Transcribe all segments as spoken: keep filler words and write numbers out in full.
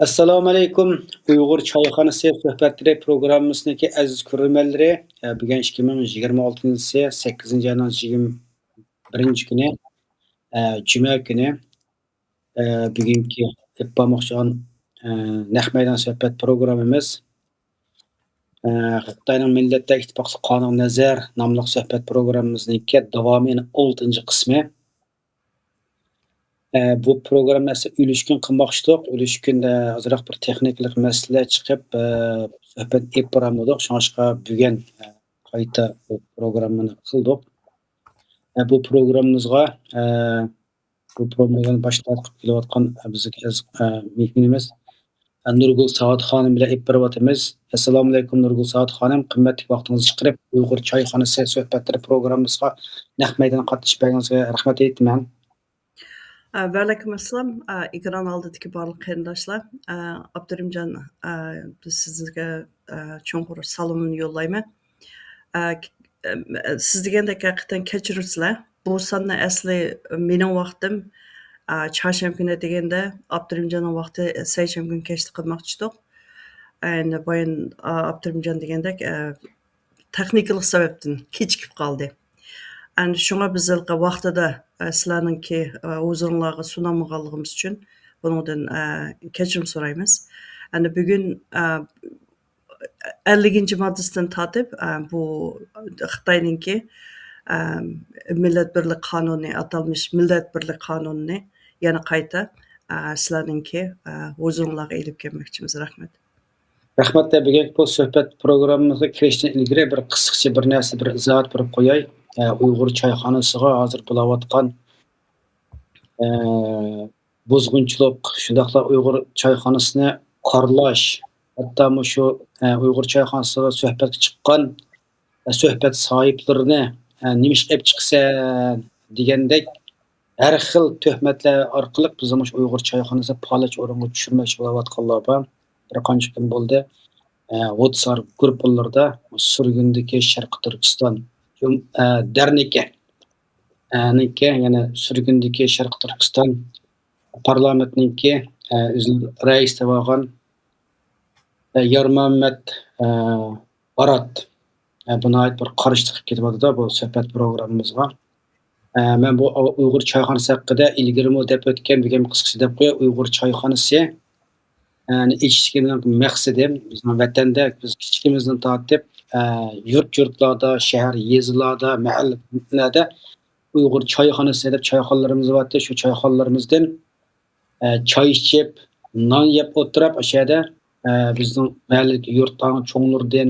ئەسسالامۇئەلەيكۇم. ئۇيغۇر چايخانىسى سۆھبەتلىرى پروگراممىسىنىڭكى ئەزىز كۆرۈرمەنلىرى، ئە، بۈگۈن ئىككى مىڭ يىگىرمە ئالتىنچى يىلى سەككىزىنچى ئاينىڭ يىگىرمە بىرىنچى كۈنى، ئە، جۈمە كۈنى، ئە، بۈگۈنكى ئېلىپ بارماقچى بولغان، ئە، نەق مەيدان سۆھبەت پروگراممىمىز، ئە، خىتاينىڭ مىللەتلەر ئىتتىپاقلىقى قانۇنغا نەزەر ناملىق سۆھبەت پروگراممىمىزنىڭكى داۋامى، يەنى ئالتىنچى قىسمى. ئە، بۇ پروگرامما ئەسلى ئۈلۈشكۈن قىلماقچىدۇق. ئۈلۈشكۈندە ئازراق بىر تېخنىكىلىق مەسىلە چىقىپ، ئە، سۆھبەت ئېلىپ بارالمىدۇق. شۇڭلاشقا بۈگۈن، ئە، قايتا بۇ پروگراممىنى قىلدۇق. ئە، بۇ پروگراممىمىزغا، ئە، بۇ پروگراممىنى باش تارتىپ كېلىۋاتقان، ئە، بىزدىكى ئەزىز، ئە، مېھمىنىمىز، ئە، نۇرگۈل سائەت خانىم بىلەن ئېلىپ بېرىۋاتىمىز. ئەسسالامۇئەلەيكۇم، نۇرگۈل سائەت خانىم. قىممەتلىك ۋاقتىڭىزنى چىقىرىپ، ئۇيغۇر چايخانىسى سۆھبەتلىرى پروگراممىسىغا نەق مەيدان قاتنىشىپ بەرگىنىڭىزگە رەھمەت ئېيتىمەن. ئە، ۋەئەلەيكۇم ئەسسالام. ئە، ئېكران ئالدىدىكى بارلىق قېرىنداشلار، ئە، ئابدۇرېھىمجان، ئە، بىز سىزگە، ئە، چوڭقۇر سالىمىمنى يوللايمەن. ئە، ك-، ئە، سىز دېگەندەك ھەقىقەتەن كەچۈرۈرسىلەر. بۇ ساننى ئەسلى مېنىڭ ۋاقتىم، ئە، چارشەنبە كۈنى دېگەندە، ئابدۇرېھىمجاننىڭ ۋاقتى سەيشەنبە كۈنى كەچتە قىلماقچى ئىدۇق. ئەنە بايان، ئا، ئابدۇرېھىمجان دېگەندەك، ئە، تېخنىكىلىق سەۋەبتىن كېچىكىپ قالدى. ئەنە شۇڭا بىز ھېلىقى ۋاقتىدا، ئە، سىلەرنىڭكى، ئە، ھۇزۇرۇڭلارغا سۇنالمىغانلىقىمىز ئۈچۈن بۇنىڭدىن، ئە، كەچۈرۈم سورايمىز. ئەنە بۈگۈن، ئە، ئەللىكىنچى ماددىسىدىن تارتىپ، ئە، بۇ خىتاينىڭكى، ئە، مىللەت بىرلىك قانۇنى، ئاتالمىش مىللەت بىرلىك قانۇنىنى يەنە قايتا، ئە، سىلەرنىڭكى، ئە، ھۇزۇرۇڭلارغا ئېلىپ كەلمەكچىمىز. رەھمەت. رەھمەت. بۈگۈنكى بۇ سۆھبەت پروگراممىمىزغا كىرىشتىن ئىلگىرى بىر قىسقىچە بىر نەرسە، بىر ئىزاھات بېرىپ قوياي. ئە، ئۇيغۇر چايخانىسىغا ھازىر بولاۋاتقان، ئە، بۇزغۇنچىلىق، شۇنداقلا ئۇيغۇر چايخانىسىنى قارىلاش، ھەتتا مۇشۇ، ئە، ئۇيغۇر چايخانىسىغا سۆھبەتكە چىققان، ئە، سۆھبەت ساھىبلىرىنى، ئە، نېمىشقا ئېلىپ چىقىسەن دېگەندەك ھەر خىل تۆھمەتلەر ئارقىلىق بىزنىڭ مۇشۇ ئۇيغۇر چايخانىسىنى پالەچ ئورۇنغا چۈشۈرمەكچى بولۇۋاتقانلار بار. بىر قانچە كۈن بولدى، ئە، ۋاتساپ گۇرۇپپىلىرىدا سۈرگۈندىكى شەرقىي تۈركىستان جۇم-، ئە، دەرنىكى، ئە، نىڭكى، يەنى سۈرگۈندىكى شەرقىي تۈركىستان پارلامېنتنىڭكى، ئە، ئۆزى رەئىس دەۋالغان، ئە، يارمامەت، ئە، بارات، ئە، بۇ ناھايىتى بىر قارشى چىقىپ كېتىۋاتىدۇ بۇ سۆھبەت پروگراممىمىزغا. ئە، مەن بۇ ئۇ-، ئۇيغۇر چايخانىسى ھەققىدە ئىلگىرىمۇ دەپ ئۆتكەن، بۈگۈن قىسقىچە دەپ قوياي. ئۇيغۇر چايخانىسى، ئە، نى ئېچىشتىكى مەقسىتىم، بىزنىڭ ۋەتەندە بىز كىچىكىمىزدىن تارتىپ، ئە، يۇرت-يۇرتلاردا، شەھەر، يېزىلاردا، مەھەللىلەردە ئۇيغۇر چايخانىسى دەپ چايخانىلىرىمىز بارتى. شۇ چايخانىلىرىمىزدىن، ئە، چاي ئىچىپ، نان يەپ ئولتۇرۇپ، ئاشۇ يەردە، ئە، بىزنىڭ مەھەللىدىكى يۇرتلارنىڭ چوڭلىرىدىن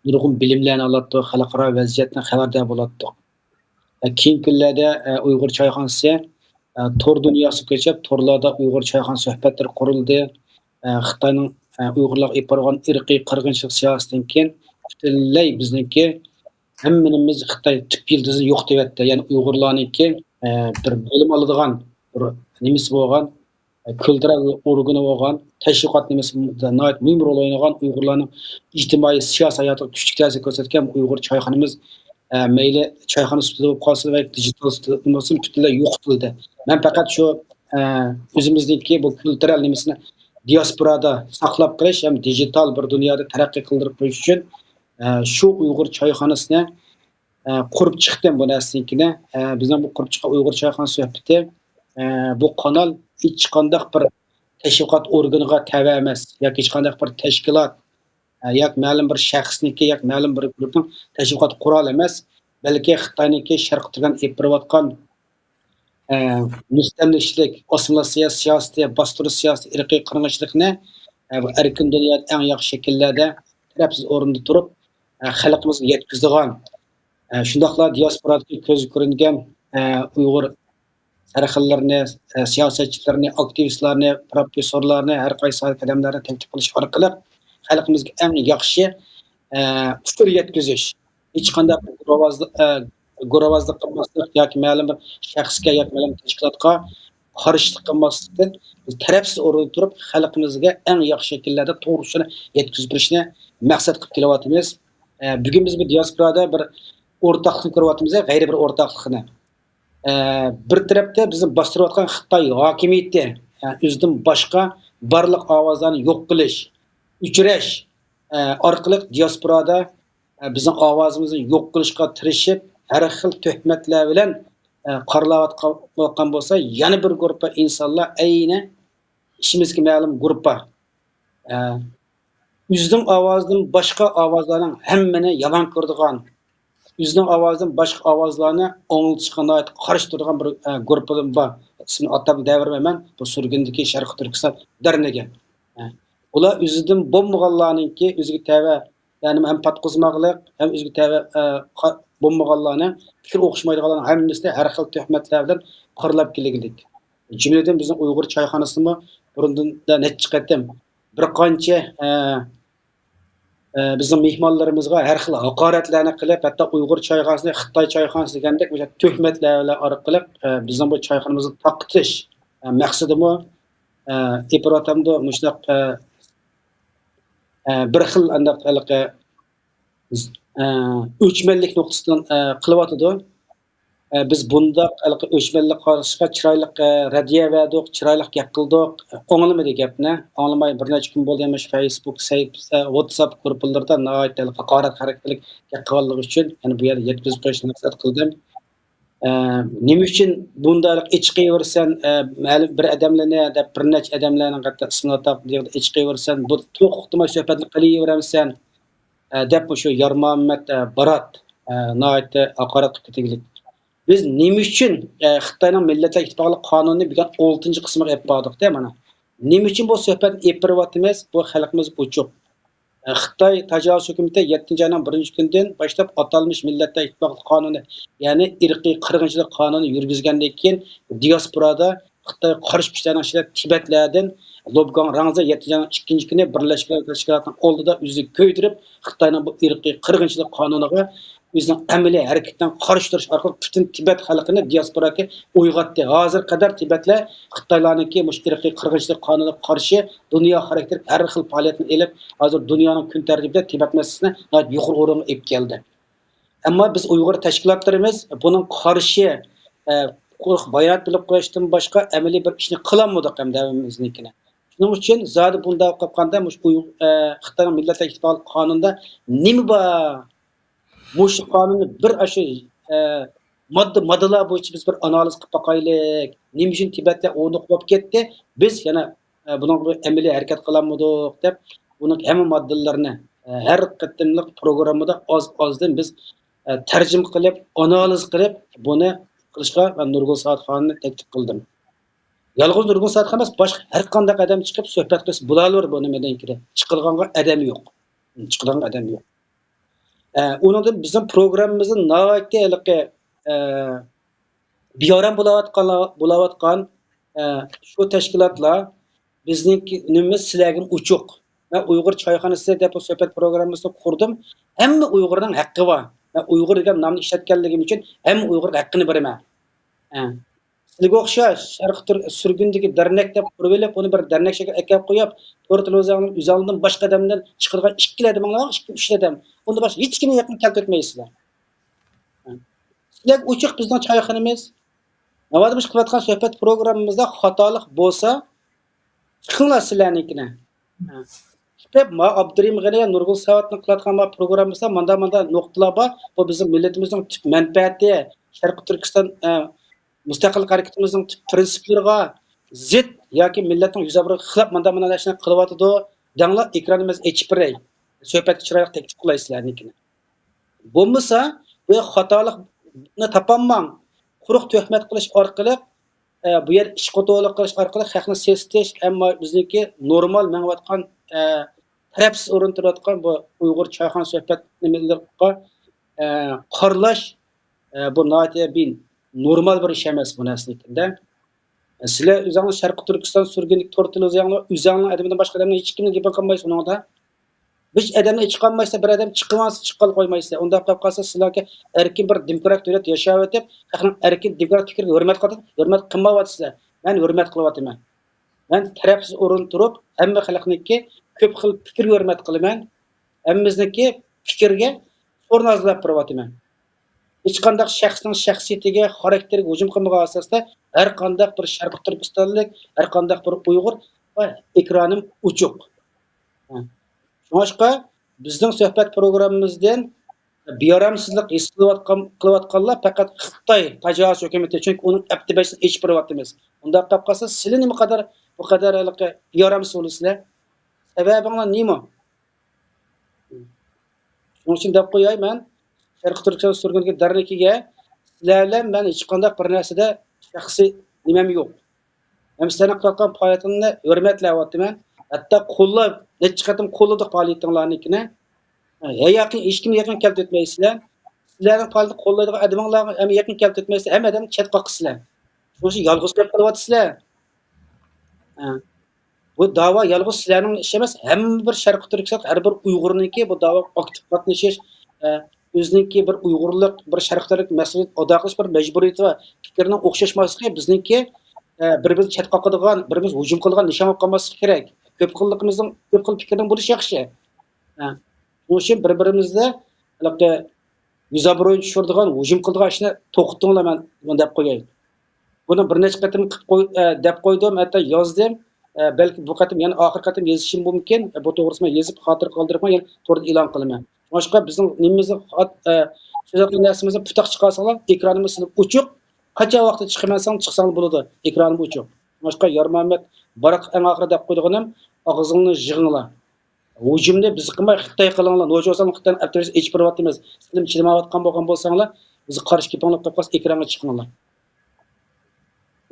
نۇرغۇن بىلىملەرنى ئالاتتۇق، خەلقئارا ۋەزىيەتتىن خەۋەردار بولاتتۇق. ئە، كېيىنكى كۈنلەردە، ئە، ئۇيغۇر چايخانىسى، ئە، تور دۇنياسىغا كۆچۈپ، تورلاردا ئۇيغۇر چايخانا سۆھبەتلىرى قۇرۇلدى. ئە، خىتاينىڭ، ئە، ئۇيغۇرلارغا ئېلىپ بارغان ئىرقىي قىرغىنچىلىق سىياسىتىدىن كېيىن پۈتۈنلەي بىزنىڭكى ھەممىمىز خىتاي تۈپ يىلتىزىنى يوقىتىۋەتتى. يەنى ئۇيغۇرلارنىڭكى، ئە، بىر بىلىم ئالىدىغان، بىر نېمىسى بولغان، ئە، كۈلتۈرەل ئورگىنى بولغان، تەشۋىقات نېمىسى ناھايىتى مۇھىم رول ئوينىغان، ئۇيغۇرلارنىڭ ئىجتىمائىي، سىياسىي ھاياتىغا كۈچلۈك تەسىر كۆرسەتكەن ئۇيغۇر چايخانىمىز، ئە، مەيلى چايخانا سۈپىتىدە بولۇپ قالسۇن ۋە دىجىتال سۈپىتىدە بولمىسۇن، پۈتۈنلەي يوقىتىلدى. مەن پەقەت شۇ، ئە، ئۆزىمىزنىڭكى بۇ كۈلتۈرەل نېمىسىنى دىياسپورادا ساقلاپ قېلىش ھەم دىجىتال بىر دۇنيادا تەرەققىي قىلدۇرۇپ قويۇش ئۈچۈن، ئە، شۇ ئۇيغۇر چايخانىسىنى، ئە، قۇرۇپ چىقتىم بۇ نەرسىنىڭكىنى. ئە، بىزنىڭ بۇ قۇرۇپ چىققان ئۇيغۇر چايخانا سۆھبىتى، ئە، بۇ قانال ھېچقانداق بىر تەشۋىقات ئورگىنىغا تەۋە ئەمەس ياكى ھېچقانداق بىر تەشكىلات، ئە، ياكى مەلۇم بىر شەخسنىڭكى ياكى مەلۇم بىر گۇرۇپنىڭ تەشۋىقات قورالى ئەمەس، بەلكى خىتاينىڭكى شەرقىي تۈركىستان ئېلىپ بېرىۋاتقان، ئە، مۇستەملىكىچىلىك، ئاسسىمىلياتسىيە سىياسىتى، باستۇرۇش سىياسىتى، ئىرقىي قىرغىنچىلىقنى، ئە، بۇ ئەركىن دۇنيادا ئەڭ ياخشى شەكىللەردە تەرەپسىز ئورۇندا تۇرۇپ، ئە، خەلقىمىزگە يەتكۈزىدىغان، ئە، شۇنداقلا دىياسپورادىكى كۆزگە كۆرۈنگەن، ئە، ئۇيغۇر سەرخىللىرىنى، ئە، سىياسەتچىلىرىنى، ئاكتىۋىستلارنى، پروفېسسورلارنى، ھەر قايسى ساھە خادىملىرىنى تەكلىپ قىلىش ئارقىلىق خەلقىمىزگە ئەڭ ياخشى، ئە، ئۇچۇر يەتكۈزۈش. ھېچقانداق بىر گۇرۇۋازلىق، ئە، گۇرۇۋازلىق قىلماسلىق ياكى مەلۇم بىر شەخسكە ياكى مەلۇم تەشكىلاتقا قارشىلىق قىلماسلىقتىن، بىز تەرەپسىز ئورۇندا تۇرۇپ، خەلقىمىزگە ئەڭ ياخشى شەكىللەردە توغرا ئۇچۇرنى يەتكۈزۈپ بېرىشنى مەقسەت قىلىپ كېلىۋاتىمىز. ئە، بۈگۈن بىز بۇ دىياسپورادا بىر ئورتاقلىقنى كۆرۈۋاتىمىز، غەيرىي بىر ئورتاقلىقنى. ئە، بىر تەرەپتە بىزنى باستۇرۇۋاتقان خىتاي ھاكىمىيىتى، ئۆزىدىن باشقا بارلىق ئاۋازلارنى يوق قىلىش، ئۆچۈرۈش، ئە، ئارقىلىق دىياسپورادا، ئە، بىزنىڭ ئاۋازىمىزنى يوق قىلىشقا تىرىشىپ، ھەر خىل تۆھمەتلەر بىلەن، ئە، قارىلاۋاتقان بولسا، يەنە بىر گۇرۇپپا ئىنسانلار ئەينى ئىچىمىزگە مەلۇم گۇرۇپپا. ئە، ئۆزىنىڭ ئاۋازىدىن باشقا ئاۋازلارنىڭ ھەممىنى يامان كۆرىدىغان، ئۆزىنىڭ ئاۋازىدىن باشقا ئاۋازلارنى ئاڭلىتىشقا ناھايىتى قارشى تۇرىدىغان بىر، ئە، گۇرۇپپىدىن بار. ئىسمىنى ئاتاپ دەۋرمەيمەن. بۇ سۈرگۈندىكى شەرقىي تۈركىستان دەرنىكى. ئە، ئۇلار ئۆزىدىن بولمىغانلارنىڭكى ئۆزىگە تەۋە، يەنى ھەم پاتقۇزماقلىق، ھەم ئۆزىگە تەۋە، ئە، قا-، بولمىغانلارنى پىكىر ئوخشىمايدىغانلارنىڭ ھەممىسىنى ھەر خىل تۆھمەتلەر بىلەن قارىلاپ كېلىگلىك. جۈملىدىن بىزنىڭ ئۇيغۇر چايخانىسىمۇ بۇرۇندىن نەچچە قېتىم بىر قانچە، ئە، ئە، بىزنىڭ مېھمانلىرىمىزغا ھەر خىل ھاقارەتلەرنى قىلىپ، ھەتتا ئۇيغۇر چايخانىسىنى خىتاي چايخانىسى دېگەندەك مۇشۇ تۆھمەتلەر ئارقىلىق، ئە، بىزنىڭ بۇ چايخانىمىزنى تارقىتىش، ئە، مەقسىتىمۇ، ئە، ئېپىراتامدۇ مۇشۇنداق، ئە، ئە، بىر خىل ئانداق ھېلىقى، ئە، ئۆچمەنلىك نۇقتىسىدىن، ئە، قىلىۋاتىدۇ. ئە، بىز بۇنداق ھېلىقى ئۆچمەنلىك قارىشىشقا چىرايلىق، ئە، رەددىيە بەردۇق، چىرايلىق گەپ قىلدۇق. ئاڭلىمىدى گەپنى. ئاڭلىماي بىر نەچچە كۈن بولدى، يەنە مۇشۇ فەيسبۇك سەھىپىسى، ۋاتساپ گۇرۇپپىلىرىدا ناھايىتى ھېلىقى ھاقارەت خاراكتېرلىك گەپ قىلغانلىقى ئۈچۈن، يەنە بۇ يەردە يەتكۈزۈپ قويۇشنى مەقسەت قىلدىم. ئە، نېمە ئۈچۈن بۇنداق ئېچىقىۋېرىسەن، ئە، مەلۇم بىر ئادەملەرنى دەپ، بىر نەچچە ئادەملەرنىڭ ھەتتا ئىسمىنى ئاتاپ، بۇ يەردە ئېچىقىۋېرىسەن، بۇ توختىماي سۆھبەتنى قىلىۋېرەمسەن، ئە، دەپ مۇشۇ يارمامەت، ئە، بارات، ئە، ناھايىتى ھاقارەت قىلىپ كېتىگلىك. بىز نېمە ئۈچۈن، ئە، خىتاينىڭ مىللەتلەر ئىتتىپاقلىق قانۇنىنى بۈگۈن ئالتىنچى قىسمىغا ئېلىپ باردۇق-دە، مانا. نېمە ئۈچۈن بۇ سۆھبەتنى ئېلىپ بېرىۋاتىمىز؟ بۇ خەلقىمىز ئوچۇق. خىتاي تاجاۋۇز ھۆكۈمىتى يەتتىنچى ئاينىڭ بىرىنچى كۈنىدىن باشلاپ ئاتالمىش مىللەتلەر ئىتتىپاقلىق قانۇنى، يەنى ئىرقىي قىرغىنچىلىق قانۇنى يۈرگۈزگەندىن كېيىن، دىياسپورادا خىتايغا قارشى كۈچلەرنىڭ ئىچىدە تىبەتلەردىن لوبگاڭ رەڭزى يەتتىنچى ئاينىڭ ئىككىنچى كۈنى بىرلەشكەن دۆلەتلەر تەشكىلاتىنىڭ ئالدىدا ئۆزىنى كۆيدۈرۈپ، خىتاينىڭ بۇ ئىرقىي قىرغىنچىلىق قانۇنىغا ئۆزىنىڭ ئەمەلىي ھەرىكىتىنىڭ قارشى تۇرۇش ئارقىلىق پۈتۈن تىبەت خەلقىنى دىياسپوراغا ئويغاتتى. ھازىرغا قەدەر تىبەتلەر خىتايلارنىڭكى مۇشۇ ئىرقىي قىرغىنچىلىق قانۇنىغا قارشى دۇنيا خاراكتېرلىك ھەر خىل پائالىيەتنى ئېلىپ، ھازىر دۇنيانىڭ كۈن تەرتىپىدە تىبەت مەسىلىسىنى ناھايىتى يۇقىرى ئورۇنغا ئېلىپ كەلدى. ئەمما بىز ئۇيغۇر تەشكىلاتلىرىمىز بۇنىڭغا قارشى، ئە، قۇرۇق بايانات بىلدۈرۈپ قويۇشتىن باشقا ئەمەلىي بىر ئىشنى قىلالمىدۇق ھەم دەۋرىمىزنىڭكىنى. شۇنىڭ ئۈچۈن زادى بۇنداق قىلىپ قالغاندا مۇشۇ ئۇيغۇر، ئە، خىتاينىڭ مىللەتلەر ئىتتىپاقلىق قانۇنىدا نېمە بار؟ مۇشۇ قانۇننى بىر ئاشۇ، ئە، ماددا، ماددىلار بويىچە بىز بىر ئانالىز قىلىپ باقايلىق. نېمە ئۈچۈن تىبەتلەر ئورنۇق بولۇپ كەتتى؟ بىز يەنە، ئە، بۇنىڭغا بىر ئەمەلىي ھەرىكەت قىلالمىدۇق دەپ، بۇنىڭ ھەممە ماددىلىرىنى، ئە، ھەر قېتىملىق پروگراممىدا ئاز-ئازدىن بىز، ئە، تەرجىمە قىلىپ، ئانالىز قىلىپ، بۇنى قىلىشقا مەن نۇرگۈل سائەتخاننى تەكلىپ قىلدىم. يالغۇز نۇرگۈل سائەتخان ئەمەس، باشقا ھەر قانداق ئادەم چىقىپ سۆھبەت قىلسا بولالۇر بۇ نېمىدىن كېيىن. چىقىدىغانغا ئادەم يوق. چىقىدىغان ئادەم يوق. ئە، ئۇنىڭدىن بىزنىڭ پروگراممىمىزدا ناھايىتى ھېلىقى، ئە، بىئارام بولاۋاتقانلار، بولاۋاتقان، ئە، شۇ تەشكىلاتلار بىزنىڭكى نېمىمىز سىلەرگىمۇ ئوچۇق. مەن ئۇيغۇر چايخانىسى دەپ بۇ سۆھبەت پروگراممىسىنى قۇردۇم. ھەممە ئۇيغۇرنىڭ ھەققى بار. مەن ئۇيغۇر دېگەن نامنى ئىشلەتكەنلىكىم ئۈچۈن ھەممە ئۇيغۇرغا ھەققىنى بېرىمەن. ئە. سىلىگە ئوخشاش شەرقىي تۈر-، سۈرگۈندىكى دەرنەك دەپ قۇرۇۋېلىپ، ئۇنى بىر دەرنەك شەكلىدە ئەكەپ قويۇپ، تور تېلېۋىزىيەڭلار ئۆزەڭلاردىن باشقا ئادەمدىن چىقىدىغان ئىككىلا ئادىمىڭلار، ئىككى، ئۈچ ئادەم. ئۇندىن باشقا ھېچكىمنى يېقىنغا كەلتۈرتمەيسىلەر. سىلەرگە ئوچۇق بىزنىڭ چايخانىمىز. ناۋادا بىز قىلىۋاتقان سۆھبەت پروگراممىمىزدا خاتالىق بولسا، چىقىڭلار سىلەرنىڭكىنى. چىقىپ، ما ئابدۇرېھىم غېنى، نۇرگۈل ساۋاتنىڭ قىلىۋاتقان ما پروگراممىسىدا ماندا، ماندا نۇقتىلار بار. بۇ بىزنىڭ مىللىتىمىزنىڭ تۈپ مەنپەئەتى، شەرقىي تۈركىستان، ئە، مۇستەقىللىق ھەرىكىتىمىزنىڭ تۈپ پىرىنسىپلىرىغا زىت ياكى مىللەتنىڭ يۈز ئابرۇيىغا خىلاپ ماندا، ماندا نەرسىلەرنى قىلىۋاتىدۇ دەڭلار، ئېكراننى مەن ئېچىپ بېرەي. سۆھبەتكە چىرايلىق تەكلىپ قىلاي سىلەرنىڭكىنى. بولمىسا، بۇ خاتالىقنى تاپالماڭ. قۇرۇق تۆھمەت قىلىش ئارقىلىق، ئە، بۇ يەر ئىشقا توغرىلىق قىلىش ئارقىلىق خەقنى سېسىتىش، ئەمما بىزنىڭكى نورمال مېڭىۋاتقان، ئە، تەرەپسىز ئورۇن تۇرۇۋاتقان بۇ ئۇيغۇر چايخانا سۆھبەت نېمىلىرىغا، ئە، قارىلاش، ئە، بۇ ناھايىتى بىر نورمال بىر ئىش ئەمەس بۇ نەرسىنىڭكىدە. سىلەر ئۆزۈڭلار شەرقىي تۈركىستان سۈرگۈنلۈك تور تېلېۋىزىيەڭلار، ئۆزۈڭلارنىڭ ئادىمىدىن باشقا ئادەمنىڭ ھېچكىمنىڭ گېپىنى قىلمايسىز ئۇنىڭدا. بىر ئادەمنى چىقارمايسىلەر، بىر ئادەم چىقىۋالسا چىققىلى قويمايسىلەر. ئۇنداق بولۇپ قالسا سىلەرگە ئەركىن بىر دېموكراتىك دۆلەت ياشاۋېتىپ، خەقنىڭ ئەركىن دېموكراتىك پىكرىگە ھۆرمەت قىلىۋاتىدۇ، ھۆرمەت قىلمايۋاتىسىلەر. مەن ھۆرمەت قىلىۋاتىمەن. مەن تەرەپسىز ئورۇن تۇرۇپ، ھەممە خەلقنىڭكى كۆپ خىل پىكىرگە ھۆرمەت قىلىمەن. ھەممىمىزنىڭكى پىكرىگە سورۇن ھازىرلاپ بېرىۋاتىمەن. ھېچقانداق شەخسنىڭ شەخسىيىتىگە، خاراكتېرىگە ھۇجۇم قىلمىغان ئاساستا، ھەر قانداق بىر شەرقىي تۈركىستانلىق، ھەر قانداق بىر ئۇيغۇر، ئېكرانىم ئوچۇق. شۇڭلاشقا بىزنىڭ سۆھبەت پروگراممىمىزدىن بىئارامسىزلىق ھېس قىلىۋاتقان، قىلىۋاتقانلار پەقەت خىتاي تاجاۋۇز ھۆكۈمىتى، چۈنكى ئۇنىڭ ئەپتى بەشىنى ئېچىپ بېرىۋاتىمىز. ئۇنداق قىلىپ قالسا، سىلى نېمە قەدەر، بۇ قەدەر ھېلىقى بىئارامسىز بولىسىلەر؟ سەۋەبىڭلار نېمە؟ شۇنىڭ ئۈچۈن دەپ قوياي مەن، شەرقىي تۈركىستان سۈرگۈندىكى دەرنىكىگە سىلەر بىلەن مەن ھېچقانداق بىر نەرسىدە شەخسىي نېمەم يوق. ھەم سىلەرنىڭ قىلىۋاتقان پائالىيىتىڭلارنى ھۆرمەتلەۋاتىمەن. ھەتتا قوللاپ، نەچچە قېتىم قوللىدۇق پائالىيىتىڭلارنىڭكىنى. ھە، يېقىن، ھېچكىمنى يېقىن كەلتۈرتمەيسىلەر. سىلەرنىڭ پائالىيەتنى قوللايدىغان ئادىمىڭلارغا ھەم يېقىن كەلتۈرتمەيسىلەر، ھەممە ئادەمنى چەت قاقىسىلەر. شۇنىڭ ئۈچۈن يالغۇز گەپ قىلىۋاتىسىلەر. ھە. بۇ داۋا يالغۇز سىلەرنىڭ ئىشى ئەمەس، ھەممە بىر شەرقىي تۈركىستان، ھەر بىر ئۇيغۇرنىڭكى بۇ داۋاغا ئاكتىپ قاتنىشىش، ئە، ئۆزىنىڭكى بىر ئۇيغۇرلۇق، بىر شەرقىي تۈرك مەسئۇلىيىتىنى ئادا قىلىش بىر مەجبۇرىيىتى بار. پىكىرنىڭ ئوخشاشماسلىقى بىزنىڭكى، ئە، بىر-بىرىمىزنى چەت قاقىدىغان، بىر-بىرىمىز ھۇجۇم قىلىدىغان نىشان بولۇپ قالماسلىقى كېرەك. كۆپ خىللىقىمىزنىڭ، كۆپ خىل پىكىرنىڭ بولۇشى ياخشى. ھە. شۇنىڭ ئۈچۈن بىر-بىرىمىزدە ھېلىقى يۈز ئابرۇينى چۈشۈرىدىغان، ھۇجۇم قىلىدىغان ئىشنى توختىتىڭلار، مەن بۇنى دەپ قوياي. بۇنى بىر نەچچە قېتىم قىلىپ قوي-، ئە، دەپ قويدۇم، ھەتتا يازدىم. ئە، بەلكى بۇ قېتىم يەنە ئاخىرقى قېتىم يېزىشىم مۇمكىن. ئە، بۇ توغرىسىدا مەن يېزىپ، خاتىرە قالدۇرۇپ، يەنە توردا ئېلان قىلىمەن. شۇڭلاشقا بىزنىڭ نېمىمىزنى، ئە، سۆزلەيدىغان نەرسىمىزنى پۇتاق چىقارساڭلار، ئېكرانىمىز سىلىپ ئوچۇق. قانچە ۋاقىتتا چىقىمەن دېسەڭ، چىقساڭلار بولىدۇ. ئېكرانىم ئوچۇق. شۇڭلاشقا يارمۇھەممەت، باراق ئەڭ ئاخىرى دەپ قويىدىغىنىم، ئاغزىڭلارنى يىغىڭلار. ھۇجۇمنى بىز قىلماي، خىتاي قىلىڭلار. نوچى بولساڭلار خىتاينىڭ ئەپتىرىسى ئېچىپ بېرىۋاتىمىز. سىلەر چىدىمايۋاتقان بولغان بولساڭلار، بىزگە قارشى گېپىڭلار قىلىپ قالسا، ئېكرانغا چىقىڭلار.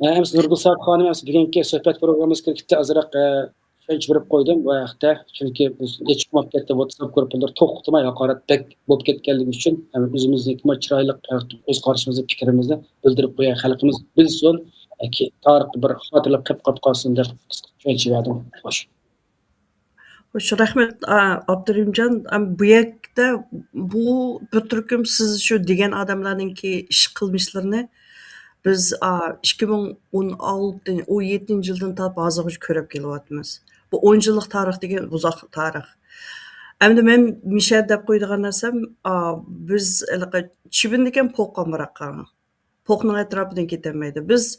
ھە، ئەمىسە نۇرگۈلزات خانىم، ئەمىسە بۈگۈنكى سۆھبەت پروگراممىسى كىرىپ كېتتى، ئازراق، ئە، چۈشەنچە بېرىپ قويدۇم بۇ ھەقتە. چۈنكى بىز نەچچە كۈن بولۇپ كەتتى، ۋاتساپ گۇرۇپپىلىرى توختىماي ھاقارەت بەك بولۇپ كەتكەنلىكى ئۈچۈن، ھەم ئۆزىمىزنىڭكى چىرايلىق، ئۆز قارىشىمىزنى، پىكرىمىزنى بىلدۈرۈپ قوياي، خەلقىمىز بىلسۇن، ياكى تارىختا بىر خاتىرىلىك قېلىپ قاپقالسۇن دەپ قىسقىچە چۈشەنچە بەردىم. خوش. خوش، رەھمەت، ئا، ئابدۇرېھىمجان. ئەم، بۇ يەردە بۇ بىر تۈركۈم سىز شۇ دېگەن ئادەملەرنىڭكى ئىش قىلمىشلىرىنى بىز، ئا، ئىككى مىڭ ئون ئالتىنچى، ئون يەتتىنچى يىلدىن تارتىپ ھازىرغىچە كۆرۈپ كېلىۋاتىمىز. بۇ ئون يىللىق تارىخ دېگەن ئۇزاق تارىخ. ئەمدى مەن مىشە دەپ قويىدىغان نەرسەم، ئا، بىز ھېلىقى چىۋىن دېگەن پوققا ئامراق قاراڭ. پوقنىڭ ئەتراپىدىن كېتەلمەيدۇ. بىز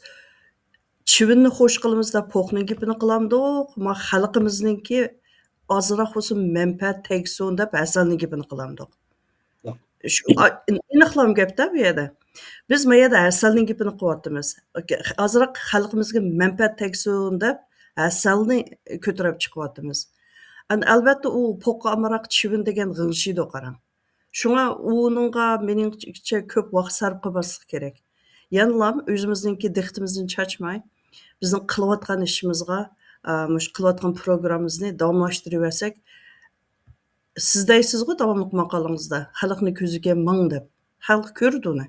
چىۋىننى خوش قىلىمىز دەپ پوقنىڭ گېپىنى قىلامدۇق، ما خەلقىمىزنىڭكى ئازراق بولسۇن مەنپەئەت تەگسۇن دەپ ھەسەلنىڭ گېپىنى قىلامدۇق. ياق. شۇ، ئا-، ئېنىقلام گەپتە بۇ يەردە. بىز ما يەردە ھەسەلنىڭ گېپىنى قىلىۋاتىمىز. ئازراق خەلقىمىزگە مەنپەئەت تەگسۇن دەپ ھەسەلنى كۆتۈرۈپ چىقىۋاتىمىز. ئەن-، ئەلۋەتتە ئۇ پوققا ئامراق چىۋىن دېگەن غىڭشىيدۇ قاراڭ. شۇڭا ئۇنىڭغا مېنىڭچە كۆپ ۋاقىت سەرپ قىلماسلىق كېرەك. يەنىلا ئۆزىمىزنىڭكى دىققىتىمىزنى چاچماي، بىزنىڭ قىلىۋاتقان ئىشىمىزغا، ئا، مۇشۇ قىلىۋاتقان پروگراممىمىزنى داۋاملاشتۇرۇۋەرسەك، سىز دەيسىزغۇ داۋاملىق ماقالىڭىزدا، «خەلقنى كۆزىگە مىڭ» دەپ. خەلق كۆرىدۇ ئۇنى.